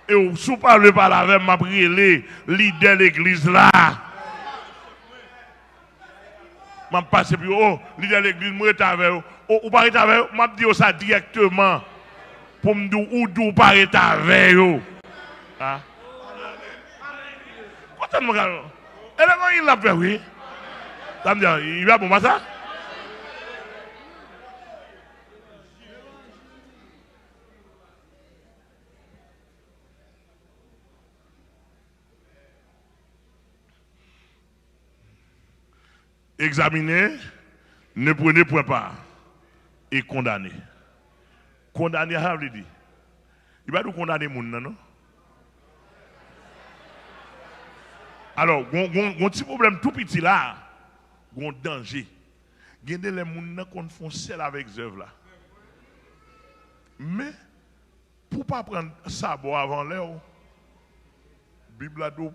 E w, si w pa vle pale avè m, m ap rele lidè legliz la. M ap pase pou yo, o, lidè legliz, m ret avè yo. O, ou pa ret avè yo? M ap di yo sa dirèkteman. Pou m di w, ou di w pa ret avè yo. A. Kontan mwen ka. E levanjil l ap fè, wi. Sa m di a, li pa bon, pa sa? Egzamine, ne prenez point part, e kondane. Kondane a, sa vle di? Li pa di w kondane moun nan, non. Alò, gon, gon, gon ti pwoblèm tou piti la, gon danje. Gen de lè moun nan konn fè yon sèl avèk zèv la. Men, pou w pa pran sabò avan lè w, Bib la di w,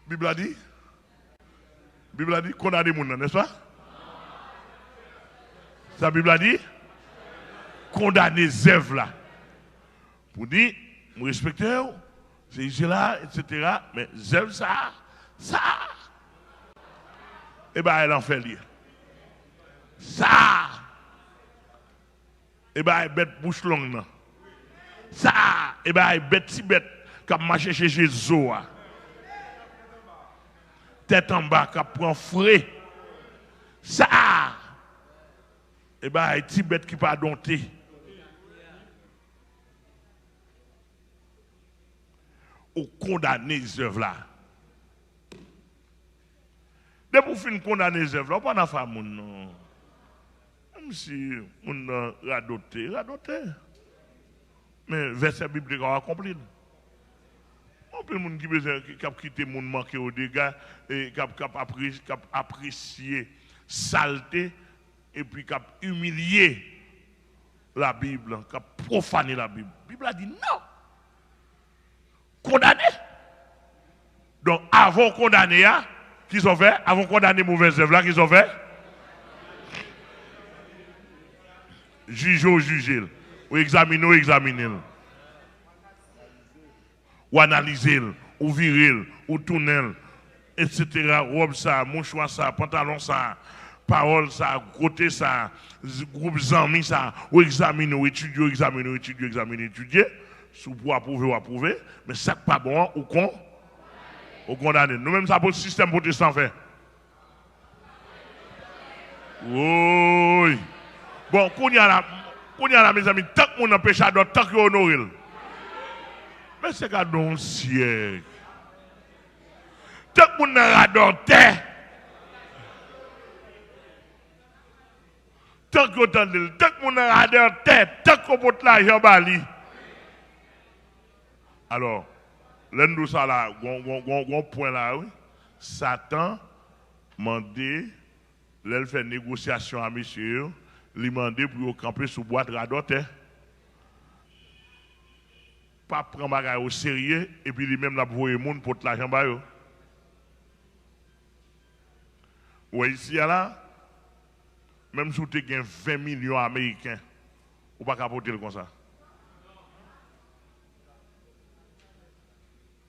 Bib la di, Bib la di, kondane moun nan, nèspa? Sa Bib la di? Kondane zèv la. Pou di, m respekte w, se isi la, etsetera, men zèv sa, sa, e bagay lanfè l ye. Sa a, e bagay bèt bouch long nan. Sa a, e bagay bèt, ti bèt k ap mache chèche zo a. Tèt anba k ap pran fre. Sa a, e bagay ti bèt ki pa donte. Ou kondane zèv la. Depi w fin kondane zèv la, ou pa nan afa moun non. Menm si moun nan radote, radote. Men vèsè biblik la akonpli l. Anpil moun ki bezwen, ki, k ap kite moun manke yo dega, e k ap, k ap apre-, k ap apresye salte, epi k ap imilye Labib, k ap pwofane Labib. Bib la di non. Kondane. Donk, avan w kondane a, ki sa w fè? Avan w kondane movèz zèv la, ki sa w fè? Jije w jije l. Ou egzamine w egzamine l. Ou analize l, ou vire l, ou tounen l, etsetera. Wòb sa, mouchwa sa, pantalon sa, pawòl sa, kote sa, z-, gwoup zanmi sa, ou egzamine, ou etidye, ou egzamine, ou etidye, egzamine, etidye. Si w pou apwouve, w apwouve. Men sa k pa bon an, ou kon-, ou kondane. Nou menm sa pou sistèm pwotestan fè. Woy! Bon, kounye a la, kounye a la, mezanmi, tank moun nan peche a dòt, tank yo onore l. Men se gade yon syèk. Tank moun nan radòtè. Tank yo tande l, tank moun nan radòtè, tank yo pot lajan ba li. Alò, lè n di w sa la, gon, gon, gon, gon pwen la, wi. Satan mande, lè l fè negosyasyon a mesye yo, li mande pou yo kanpe sou bwat radòtè. Pa pran bagay oserye, epi li menm l ap voye moun pot lajan ba yo. Ou wè isi a la, menm si w te gen ven milyon ameriken, ou pa ka pote l konsa.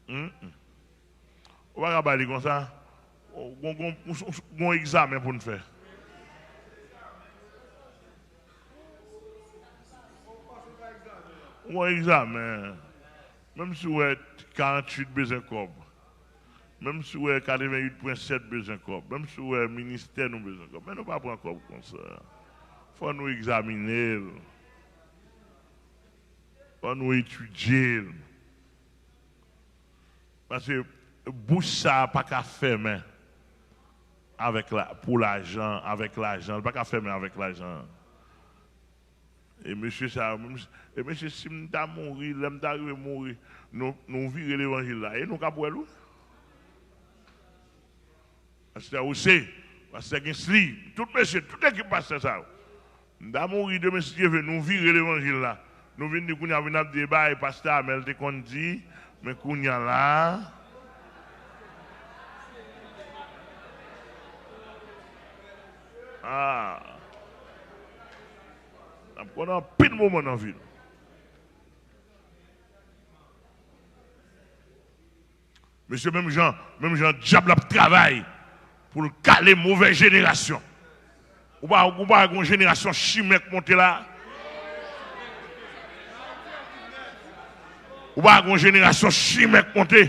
Mm, mm. Ou pa ka ba li konsa. Gon, gon, gon egzamen pou n fè. Gon egzamen. Menm si w wè karanntuit bezwen kòb. Menm si w wè katreventuit pwen sèt bezwen kòb. Menm si w wè ministè nou bezwen kòb. Men nou pa pran kòb konsa. Fò nou egzamine l. Fò nou etidye l. Paske bouch sa a pa ka fèmen avèk la, pou lajan, avèk lajan. Li pa ka fèmen avèk lajan. E mesye sa yo, menm si, e mesye, si m ta mouri, lè m ta rive mouri, nou, nou vire levanjil la. E nou k ap wè l, wi. Pastè Ose, pastè Gensly, tout mesye, tout ekip pastè sa yo. M ta mouri demen si Dye vle, nou vire levanjil la. Nou vin di kounye a, vin ap di, e bagay pastè Amèl te konn di, men kounye a la. Ah. N ap konn anpil moman nan vi nou. Mesye, menm jan, menm jan dyab la ap travay pou l kale movèz jenerasyon. Ou pa, ou pa wè gon jenerasyon chimè k monte la? Ou pa wè gon jenerasyon chimè k monte?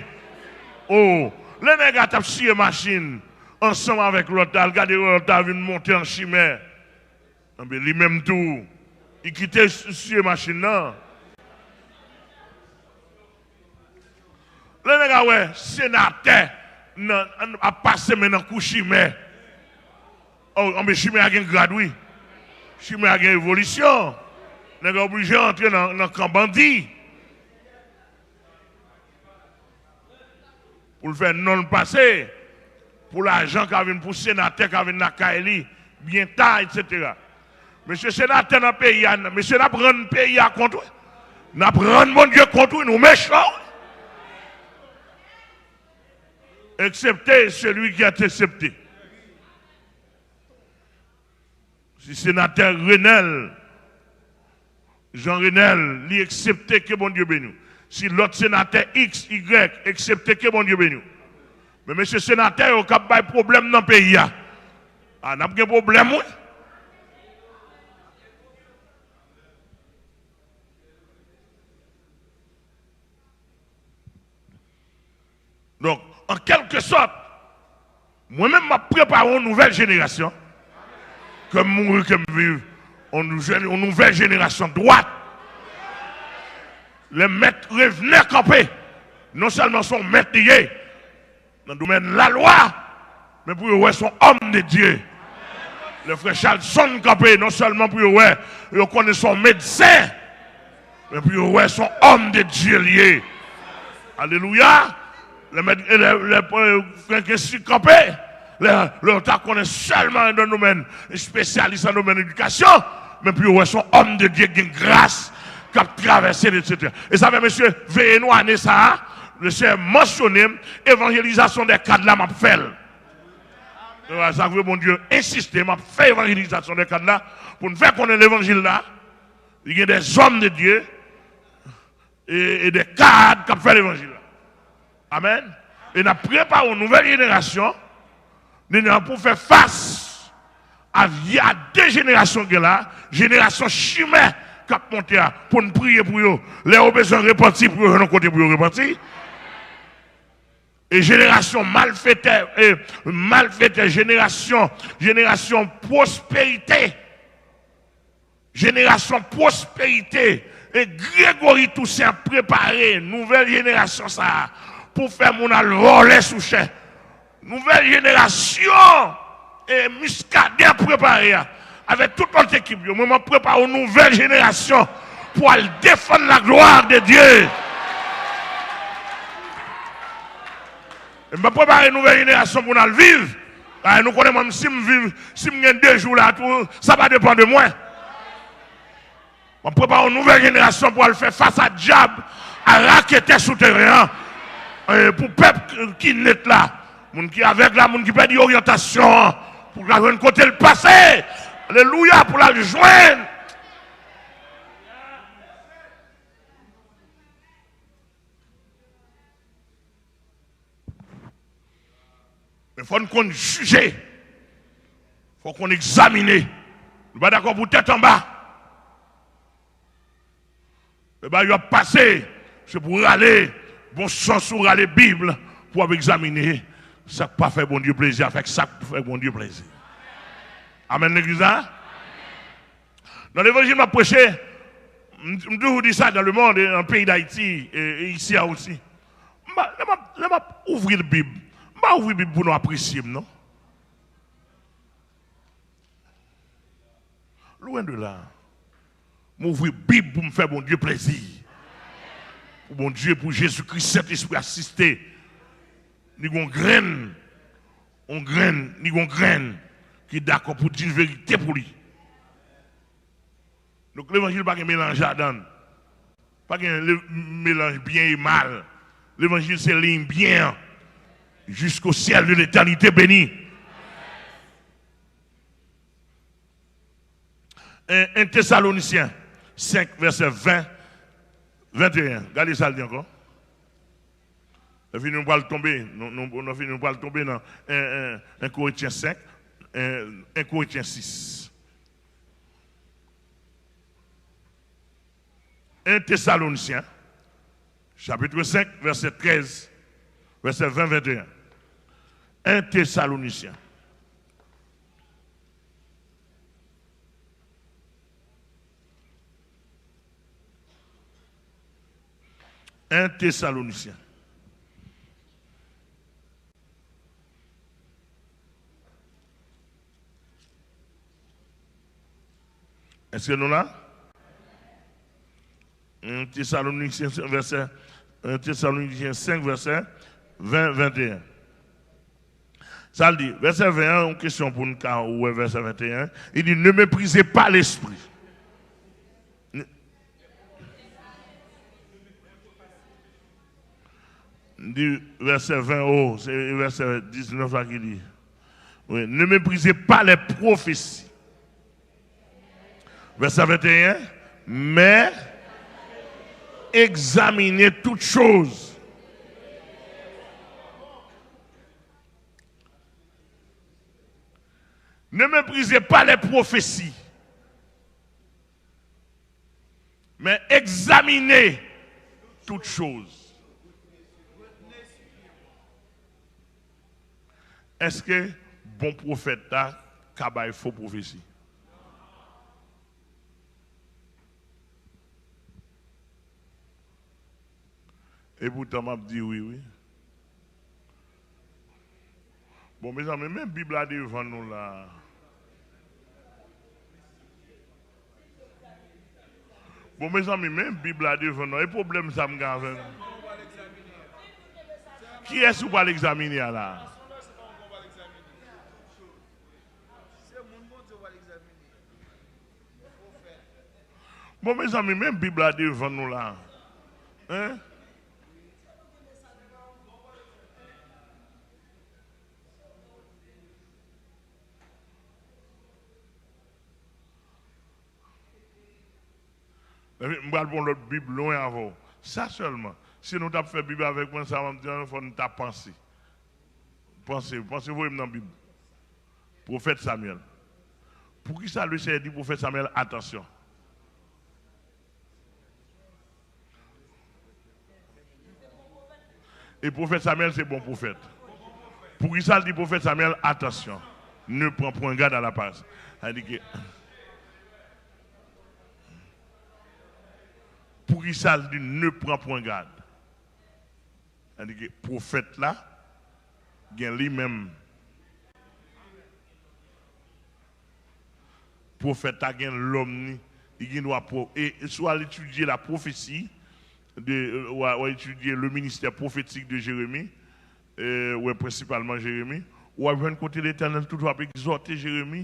Oh, lè nèg la t ap siye machin ansanm avèk lòt la, l gade lòt la vin monte an chimè. Enben, li menm tou, li kite s-, siye machin nan. Lè nèg la wè senatè nan, an, ap pase men nan kou chimè. Oh, enben, chimè a gen grad, wi. Chimè a gen evolisyon. Nèg la oblije antre nan, nan kan bandi. Pou l fè non l pase, pou lajan ka vin, pou senatè ka vin lakay li byen ta, etsetera. Mesye senatè nan peyi a, mesye, n ap rann peyi a kont, wi. N ap rann Bondye kont, wi, nou mechan, wi. Excepté celui qui est excepté. Si senatè Renel, Jean Renel, li eksepte, ke Bondye beni w. Si lòt senatè X, Y, eksepte, ke Bondye beni w. Men mesye senatè yo k ap bay pwoblèm nan peyi a. A, n ap gen pwoblèm, wi. An kèlkesòt, mwen menm m ap prepare yon nouvèl jenerasyon. Ke m mouri, ke m viv, yon nouvèl, yon nouvèl jenerasyon dwat. Lè mèt Revenant kanpe, non sèlman se yon mèt li ye nan domèn lalwa, men pou yo wè se yon òm de Dye. Lè frè Charlson kanpe, non sèlman pou yo wè, yo konnen se yon medsen, men pou yo wè se yon òm de Dye li ye. Alelouya! Lè mèt, lè, lè, lè, frè Kensi kanpe, lè, lè yo ta konnen sèlman nan domèn, espesyalis nan domèn edikasyon, men pou yo wè se yon òm de Dye ki gen gras, k ap travèse, etsetera. E sa fè, mesye, veye nou ane sa a, mesye mansyone m, evanjelizasyon dè kad la, m ap fè l. Sa k vle Bondye ensiste, m ap fè evanjelizasyon dè kad la, pou n fè konnen levanjil la, li gen dè zòm de Dye, e, e dè kad k ap fè levanjil la. Amèn. E n ap prepare yon nouvèl jenerasyon, de nan pou fè fas a, a de jenerasyon gen la, jenerasyon chimè k ap monte a, pou n priye pou yo. Lè yo bezwen repanti, pou yo jwenn yon kote pou yo repanti. E jenerasyon malfetè, e malfetè, jenerasyon, jenerasyon pwosperite. Jenerasyon pwosperite. E Gregory Toussaint ap prepare nouvèl jenerasyon sa a pou fè moun al vòlè sou chè. Nouvèl jenerasyon e Muscadin ap prepare a, avèk tout lòt ekip yo. Mwen, m ap prepare yon nouvèl jenerasyon pou al defann la gloire de Dieu. E m ap prepare nouvèl jenerasyon pou n al viv. Paske nou konnen mwen, si m viv, si m gen de jou la tou, sa pa depann de mwen. M ap prepare yon nouvèl jenerasyon pou al fè fas a dyab, a raketè sou teren an. E pou pèp ki net la, moun ki avèg la, moun ki pèdi oryantasyon an, pou l ka jwenn kote l pase. Alelouya, pou l al jwenn. Men fò n konn jije. Fò n konn egzamine. Nou pa dakò pou tèt anba. Lè bagay yo ap pase, se pou w rale bon sans ou, rale Bib pou w ap egzamine sa k pa fè Bondye plezi avèk sa k fè Bondye plezi. Amèn, legliz la? Nan levanjil m ap preche, m, m toujou di sa dans le monde, e nan peyi Dayiti, e, e isi a osi. M pa, lè m ap, lè m ap ouvri Bib, m pa ouvri Bib pou nou apresye m, non. Lwen de la. M ouvri Bib pou m fè Bondye plezi. Pou Bondye, pou Jezikri, Sentespri asiste. Ni gon grenn, on grenn, ni gon grenn ki dakò pou di verite pou li. Donk, levanjil pa gen melanj ladan l. Pa gen le, melanj byen e mal. Levanjil se liy byen an. Jusqu'au ciel de l'éternité béni. En, en Tesalonisyen senk, vèsè ven, venteyen. Gade sa l di ankò. Lè fini, nou pral tonbe, nou, nou, nou fini, nou pral tonbe nan en, en, en Korentyen senk, en, en Korentyen sis. En Tesalonisyen, chapit senk, vèsè trèz, vèsè ven, venteyen. En Tesalonisyen. En Tesalonisyen. Èske nou la? En Tesalonisyen, vèsè, en Tesalonisyen senk, vèsè ven, venteyen. Sa l di, vèsè ven an, yon kesyon pou n ka wè vèsè venteyen. Li di, ne méprisez pas l'esprit. Ne, m di vèsè ven, o, se vèsè diznèf la ki di. Wi, ne méprisez pas les prophéties. Vèsè venteyen, mais examinez toutes choses. Ne méprisez pas les prophéties, mais examinez toutes choses. Èske bon pwofèt la ka bay fo pwofesi? Epoutan, m ap di wi, wi. Bon, mezanmi, men Bib la devan nou la. Bon, mezanmi, men Bib la devan nou. E pwoblèm sa m gen avè nou? Kiyès ou pral egzamine a la? Bon, mezanmi, men Bib la devan nou la. Hein? Epi, m pral pran lòt Bib lwen avè w. Sa sèlman. Si nou t ap fè Bib avèk mwen, sa m ap di an, fò n ta panse. Panse, panse voye m nan Bib. Pwofèt Samyèl. Poukisa Lesenyè di pwofèt Samyèl, "Atansyon"? E pwofèt Samyèl se bon pwofèt. Poukisa l di pwofèt Samyèl, "Atansyon, ne prends point garde à la paresse"? Sa vle di ke, poukisa l di, "Ne prends point garde"? Sa vle di ke pwofèt la gen li menm. Pwofèt la gen lòm ni, li gen dwa pwo-, e, e si w al etidye la pwofesi de, w a, w a etidye le ministère prophétique de Jérémie, e, w a prensipalman Jeremi, w ap jwenn kote Letènèl toujou ap egzòte Jeremi,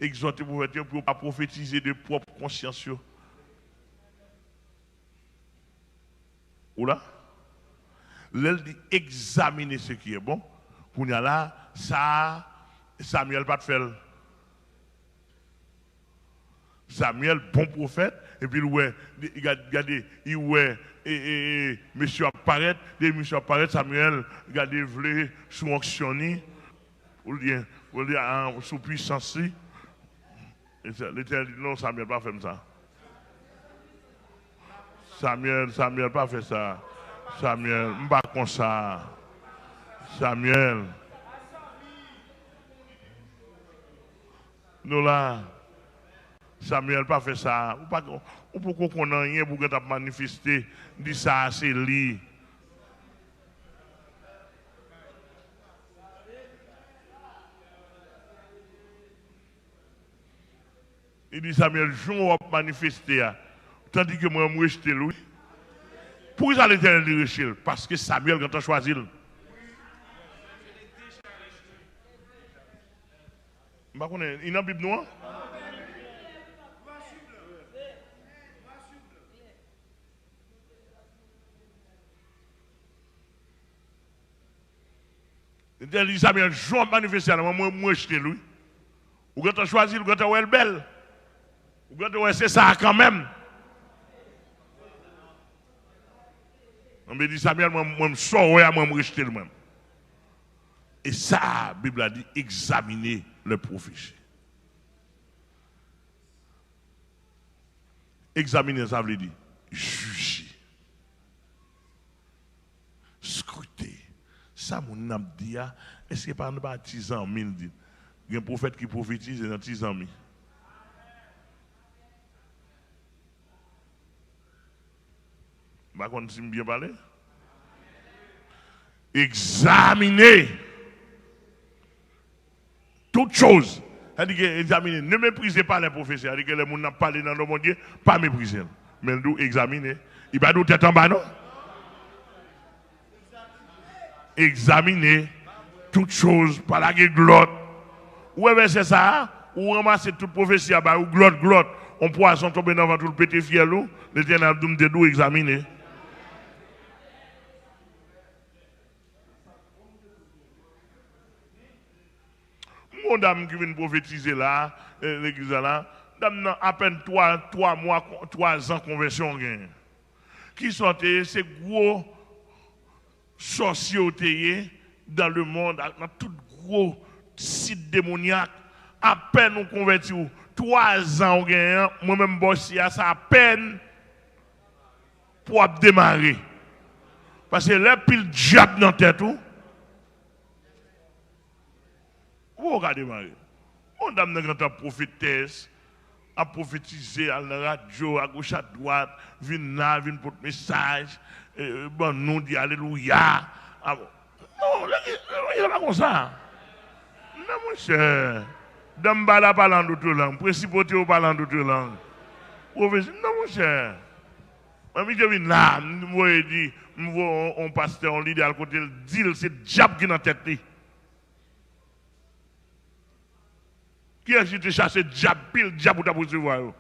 egzòte pwofèt yo pou yo pa pwofetize de pwòp konsyans yo. Ou la? Lè l di, "Examinez ce qui est bon", kounye a la, sa a, Samyèl pa t fè l. Samyèl, bon pwofèt, epi l wè, li gad-, gade, li wè, e, e, e, mesye ap parèt, depi mesye ap parèt, Samyèl, gade, vle sou onksyon ni, oubyen, oubyen, a, sou pwisans li. Letènèl di, "Non, Samyèl, pa fè m sa. Samyèl, Samyèl, pa fè sa. Samyèl, m pa konsa. Samyèl." Nou la, "Samyèl, pa fè sa. Ou pa, ou poko konn anyen pou w gentan ap manifeste, di sa a se li." Li di Samyèl, "Jan w ap manifeste a, tandike mwen, m rejte l, wi." Poukisa Letènèl li rejte l? Paske Samyèl gentan chwazi l. M pa konnen, li nan Bib nou an? Letènèl di Samyèl, "Jan w ap manifeste a la, mwen, mwen, mwen rejte l, wi. Ou gentan chwazi l, ou gentan wè l bèl. Ou gentan wè se sa a kanmenm." Mwen di Samyèl, "Mwen, mwen, sa w wè a, mwen, mwen rejte l, mwen." E sa, Bib la di, examiner les prophéties. Egzamine, sa vle di jije. Skrite. Sa moun nan ap di a, èske pa nan pa ti zanmi l di? Gen pwofèt ki pwofetize nan ti zanmi. M pa konn si m byen pale. Egzamine toutes choses. Sa di ke egzamine. Ne méprisez pas les prophéties. Sa di ke lè moun nan ap pale nan non Bondye, pa meprize l. Men l di w egzamine. Li pa di w tèt anba, non. Egzamine toutes choses, pa lage glòt. Ou wè vèsè sa a, ou ranmase tout pwofesi a ba ou glòt, glòt. On pwazon tonbe nan vant ou, l pete fyèl ou, Letènèl ap di w, m te di w egzamine. M gon dam ki vin pwofetize la, eh, legliz la la. Dam nan apèn twa, twa mwa, twa zan konvèsyon genyen. Kisa w te ye? Se gwo sòsye w te ye dans le monde, ak nan tout gwo sit demonyak. Apèn ou konvèti w, twa zan ou genyen an, mwen menm bòs a, sa apèn pou w ap demare. Paske lè pil dyab nan tèt ou, Pou w ka demare. Yon dam nan gentan pwofetès, ap pwofetize, al nan radyo, agoch adwat, vin la, vin pot mesaj, eh, ban nou di alelouya. Ah bon. Non, legliz, legliz la pa konsa. Non, monchè. Dam ba la pale an dòt lang, prensipal yo pale an dòt lang. Pwofesi, non, monchè. Mwen, misye vin la, m voye di, m voye on, on pastè, on lidè al kote l, di l se dyab ki nan tèt li. Kiyès ki te chache dyab, pil dyab ou t ap resevwa yo?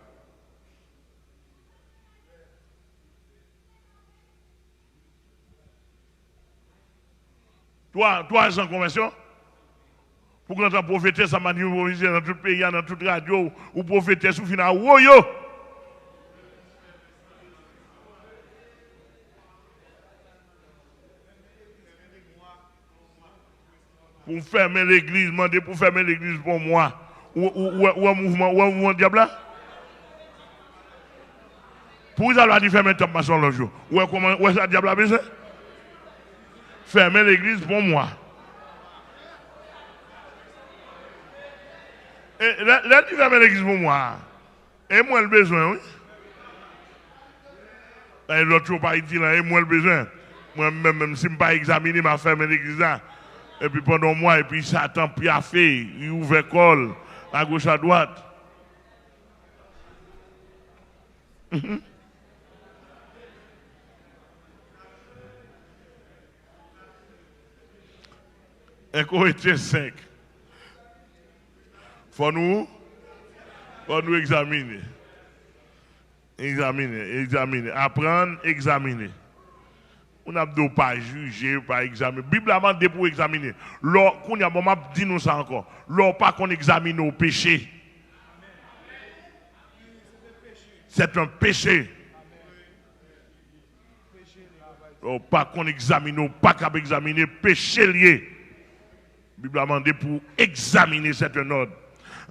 Twa, twa zan konvèsyon. Pou gentan pwofetès, sa m ap di, pwofesè nan tout peyi a, nan tout radyo, ou pwofetès, ou fin a woyo. Pou fèmen legliz, mande pou fèmen legliz pou yon mwa. Ou, ou, ou, ou wè mouvman, ou wè mouvman dyab la? Poukisa l pa di fèmen tanp masonlòj yo? Ou wè kòman, ou wè sa dyab la bezwen? Fèmen legliz pou yon mwa. E lè, lè l di fèmen legliz pou yon mwa, e mwen l bezwen, wi. E lòt yo pa itil, e mwen l bezwen. Mwen menm, menm si m pa egzamine, m a fèmen legliz la. Epi pandan yon mwa, epi Satan pyafe, li ouvè kò l, agoch adwat. En Korentyen senk. Fò nou, fò nou egzamine. Egzamine, egzamine. Aprann egzamine. Moun ap di w pa jije, pa egzamine. Bib la mande pou w egzamine. Lò, kounye a, bon, m ap di nou sa ankò. Lè w pa konn egzamine, w peche. C'est un péché. Lè w pa konn egzamine, w pa kab egzamine, peche l ye. Bib la mande pou w egzamine, c'est un ordre.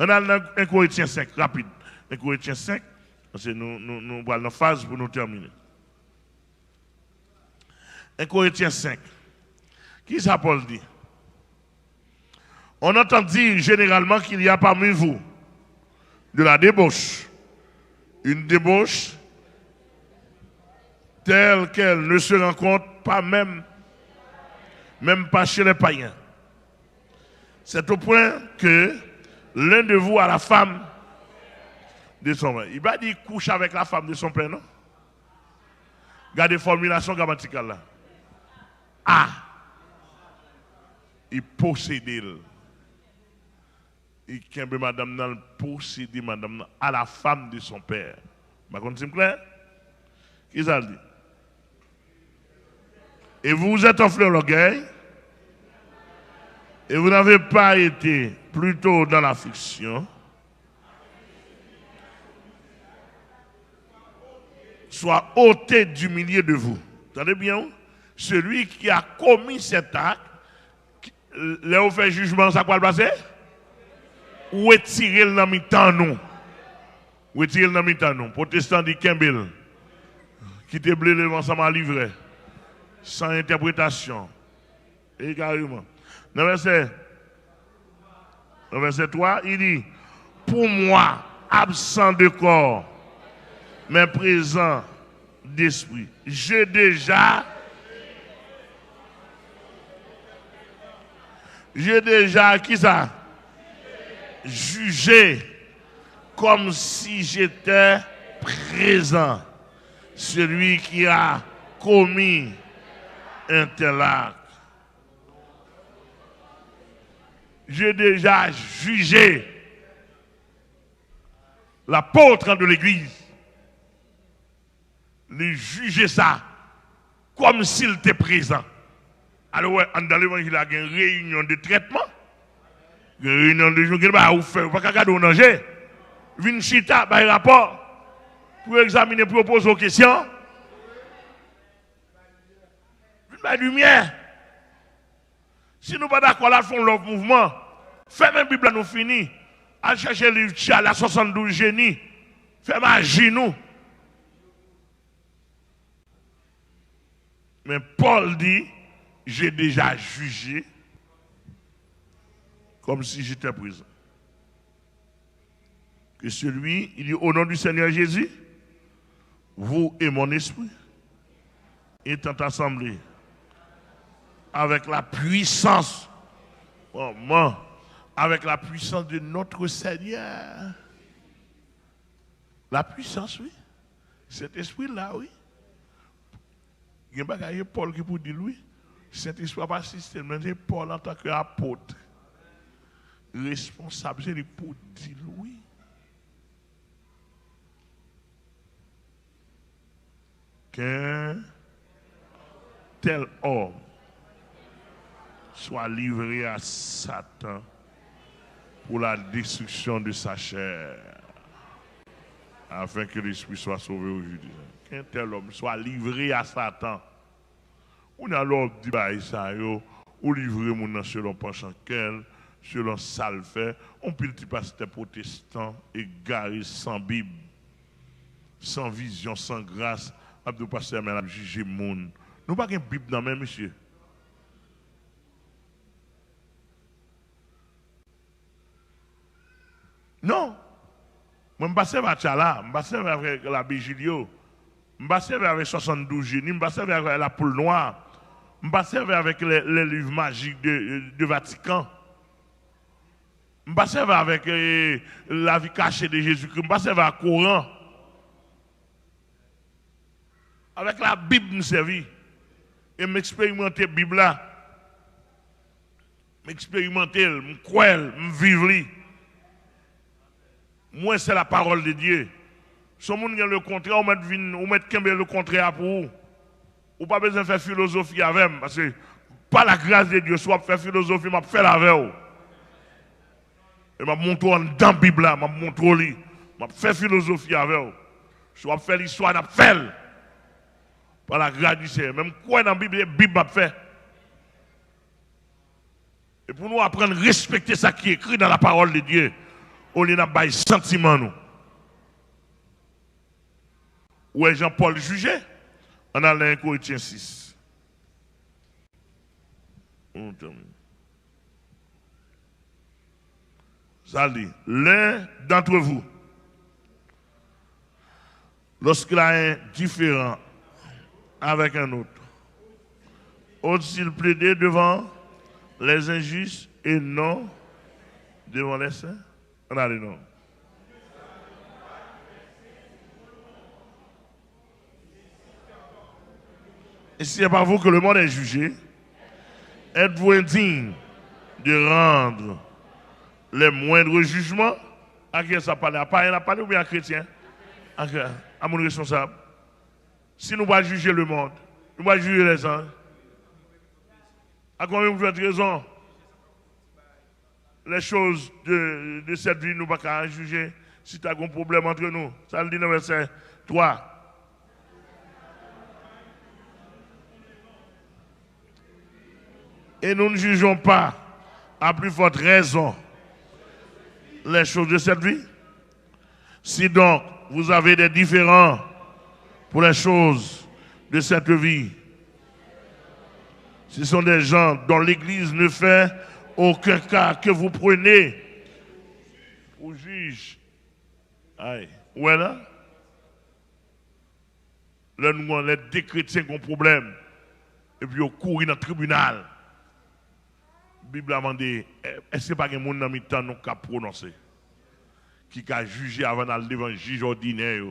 Ann al nan en Korentyen senk, rapid. En Korentyen senk, paske nou, nou, nou pral nan faz pou nou tèmine. En Korentyen senk. Kisa Pòl di? On entend dire généralement qu'il y a parmi vous de la débauche, une débauche telle qu'elle ne se rencontre pas même, même pas chez les païens. C'est au point que l'un de vous a la femme de son père. Li pa di couche avec la femme de son père, non. Gade fòmilasyon gramatikal la. A. Li posede l. Li kenbe madanm nan, l posede madanm nan à la femme de son père. M pa konn si m klè. Kisa l di? Et vous vous êtes enflé en orgueil, et vous n'avez pas été plutôt dans l'affliction, soit ôté du milieu de vous. Tande byen, wi. Celui qui a commis cet acte, lè yo fè jijman, sa k pral pase? Ou retire l nan mitan nou. Retire l nan mitan nou. Pwotestan di kenbe l. Kite ble lev ansanm a livrè. San entèpretasyon. Egareman. Nan vèsè, nan vèsè twa, li di, pour moi, absent de corps, mais présent d'esprit. J'ai déjà, j'ai déjà, kisa? Jugé comme si j'étais présent celui qui a commis un tel acte. J'ai déjà jugé l'apôtre de l'église. Li jije sa kòmsi l te prezan. Alò, wè, anndan levanjil la, gen reyinyon de trètman. Gen reyinyon de, gen bagay ou fè, yo pa ka gade w nan je. Vin chita, bay rapò. Pou yo egzamine, pou yo poze w kesyon. Vin bay limyè. Si nou pa dakò, al fè yon lòt mouvman. Fèmen Bib la, nou fini. Al chèche liv Tcha, La soixante-douze Génies. Fè maji nou. Men Pòl di, j'ai déjà jugé comme si j'étais présent. Que celui, il dit, au nom du Seigneur Jésus, vous et mon esprit étant assemblés avec la puissance, maman, avec la puissance de notre Seigneur. La puissance, wi. Sentespri la, wi. Gen bagay, e Pòl ki pou di l, wi. Sentespri ap asiste l, men se Pòl antanke apot. Responsab, se li k pou di l, wi. Qu'un tel homme soit livré à Satan pour la destruction de sa chair, afin que l'esprit soit sauvé au jour du jugement. Qu'un tel homme soit livré à Satan. Kounye a, lè w ap di bagay sa yo, ou livre moun nan selon pansyon k l, selon sa l fè. Yon pil ti pastè pwotestan, egare, san Bib, san vizyon, san gras, ap di w pastè, men l ap jije moun. Nou pa gen Bib nan men misye. Non. Mwen, m pa sèvi a Tchala, m pa sèvi avèk Labe Jilyo, m pa sèvi avèk swasanndouz Jeni, m pa sèvi avèk Lapoul Nwa, m pa sèvi avèk les, les livres magiques de, de Vatican. M pa sèvi avèk, eh, La vie cachée de Jésus-Christ. M pa sèvi ak Koran. Avèk Labib m sèvi. E m eksperimante Bib la. M eksperimante l, m kwè l, m viv li. M wè c'est la parole de Dieu. Si yon moun gen le contraire, ou mèt vin, ou mèt kenbe le contraire a pou ou. Ou pa bezwen fè filozofi avè m, paske par la grâce de Dieu, si w ap fè filozofi, m ap fè l avè w. E m ap montre w anndan Bib la, m ap montre w li. M ap fè filozofi avè w. Si w ap fè listwa, n ap fè l. Par la grâce du Seigneur. Men m kwè nan Bib, e Bib m ap fè. E pou nou aprann respekte sa ki ekri nan la parole de Dieu, olye n ap bay santiman nou. Ou wè jan Pòl jije? Ann al nan en Korentyen sis. Sa l di, l'un d'entre vous, lorsqu'il a un différend avec un autre, ôte-t-il plaider devant les injustes et non devant les saints? Ann ale non. Et si c'est par vous que le monde est jugé, êtes-vous indigne de rendre les moindres jugements? A kiyès l ap pale? A payen l ap pale oubyen a kretyen? A, a moun responsab. Si nou pral jije lemonn, nou pral jije lèzanj, a konbyen pou fèt rezon? Les choses de, de cette vie, nou pa ka jije si ta gen pwoblèm antre nou. Sa l di nan vèsè twa. Et nous ne jugeons pas à plus forte raison les choses de cette vie. Si donc vous avez des différends pour les choses de cette vie, ce sont des gens dont l'Église ne fait aucun cas que vous prenez pour juge. Ay, ou wè la? Lè nou wè lè de kretyen gen yon pwoblèm, epi yo kouri nan tribinal, Bib la mande, èske pa gen moun nan mitan nou k ap pwononse, ki ka jije avan n al devan jij òdinè yo,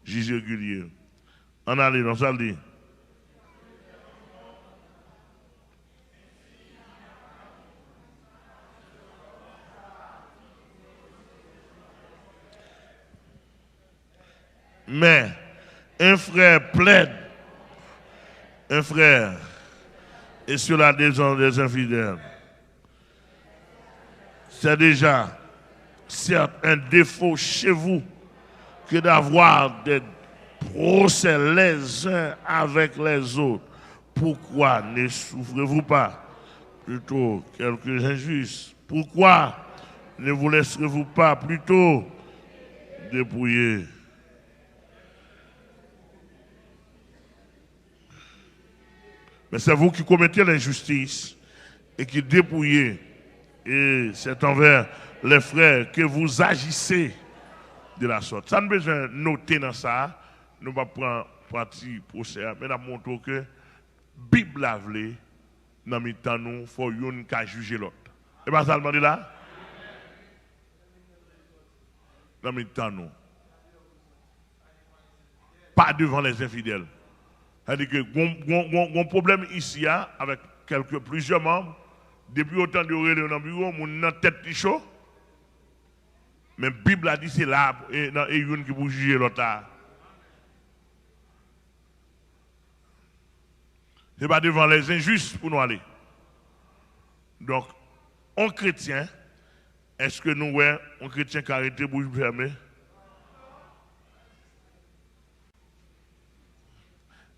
jij regilye yo? Ann ale non, sa l di. Mais un frère plaide, un frère, et cela devant des infidèles. C'est déjà, certes, un défaut chez vous que d'avoir des procès les uns avec les autres. Pourquoi ne souffrez-vous pas plutôt quelques injustices? Pourquoi ne vous laisserez-vous pas plutôt dépouiller? Mais c'est vous qui commettez l'injustice et qui dépouillez Et c'est envers les frères que vous agissez de la sorte. Sa n bezwen note nan sa, nou p ap pran pati pwosè a, men n ap montre w ke Bib la vle, nan mitan nou, fò youn ka jije lòt. E pa sa l mande la? Nan mitan nou. Pas devant les infidèles. Sa di ke gon, gon, gon, gon pwoblèm isi a, avèk kèlke, plizyè manm, depi yo tande yo rele yo nan biwo, moun nan tèt li cho. Men Bib la di se la, e, nan, e youn ki pou jije lòt la. Se pa devan lèzenjis pou nou ale. Donk, on kretyen, èske nou wè on kretyen ka rete bouch fèmen?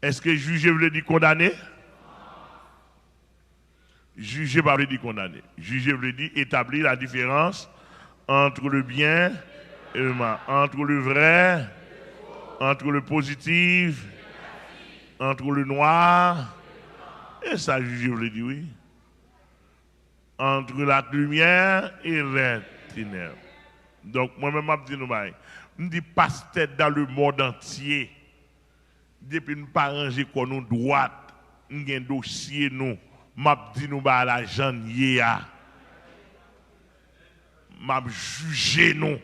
Èske jije vle di kondane? Jije pa vle di kondane. Jije vle di établir la différence entre le bien et le mal, entre le vrai, entre le positif, entre le noir. E sa jije vle di, wi. Entre la lumière et les ténèbres. Donk, mwen menm, m ap di nou bagay. M di pastè dans le monde entier. Depi n pa ranje kò nou dwat, n gen dosye nou, m ap di nou bagay la jan n ye a. M ap jije nou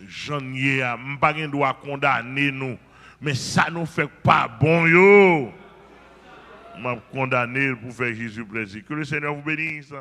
jan n ye a. M pa gen dwa kondane nou. Men sa nou fè k pa bon yo, m ap kondane l pou fè Jezi plezi. Que le Seigneur vous bénisse.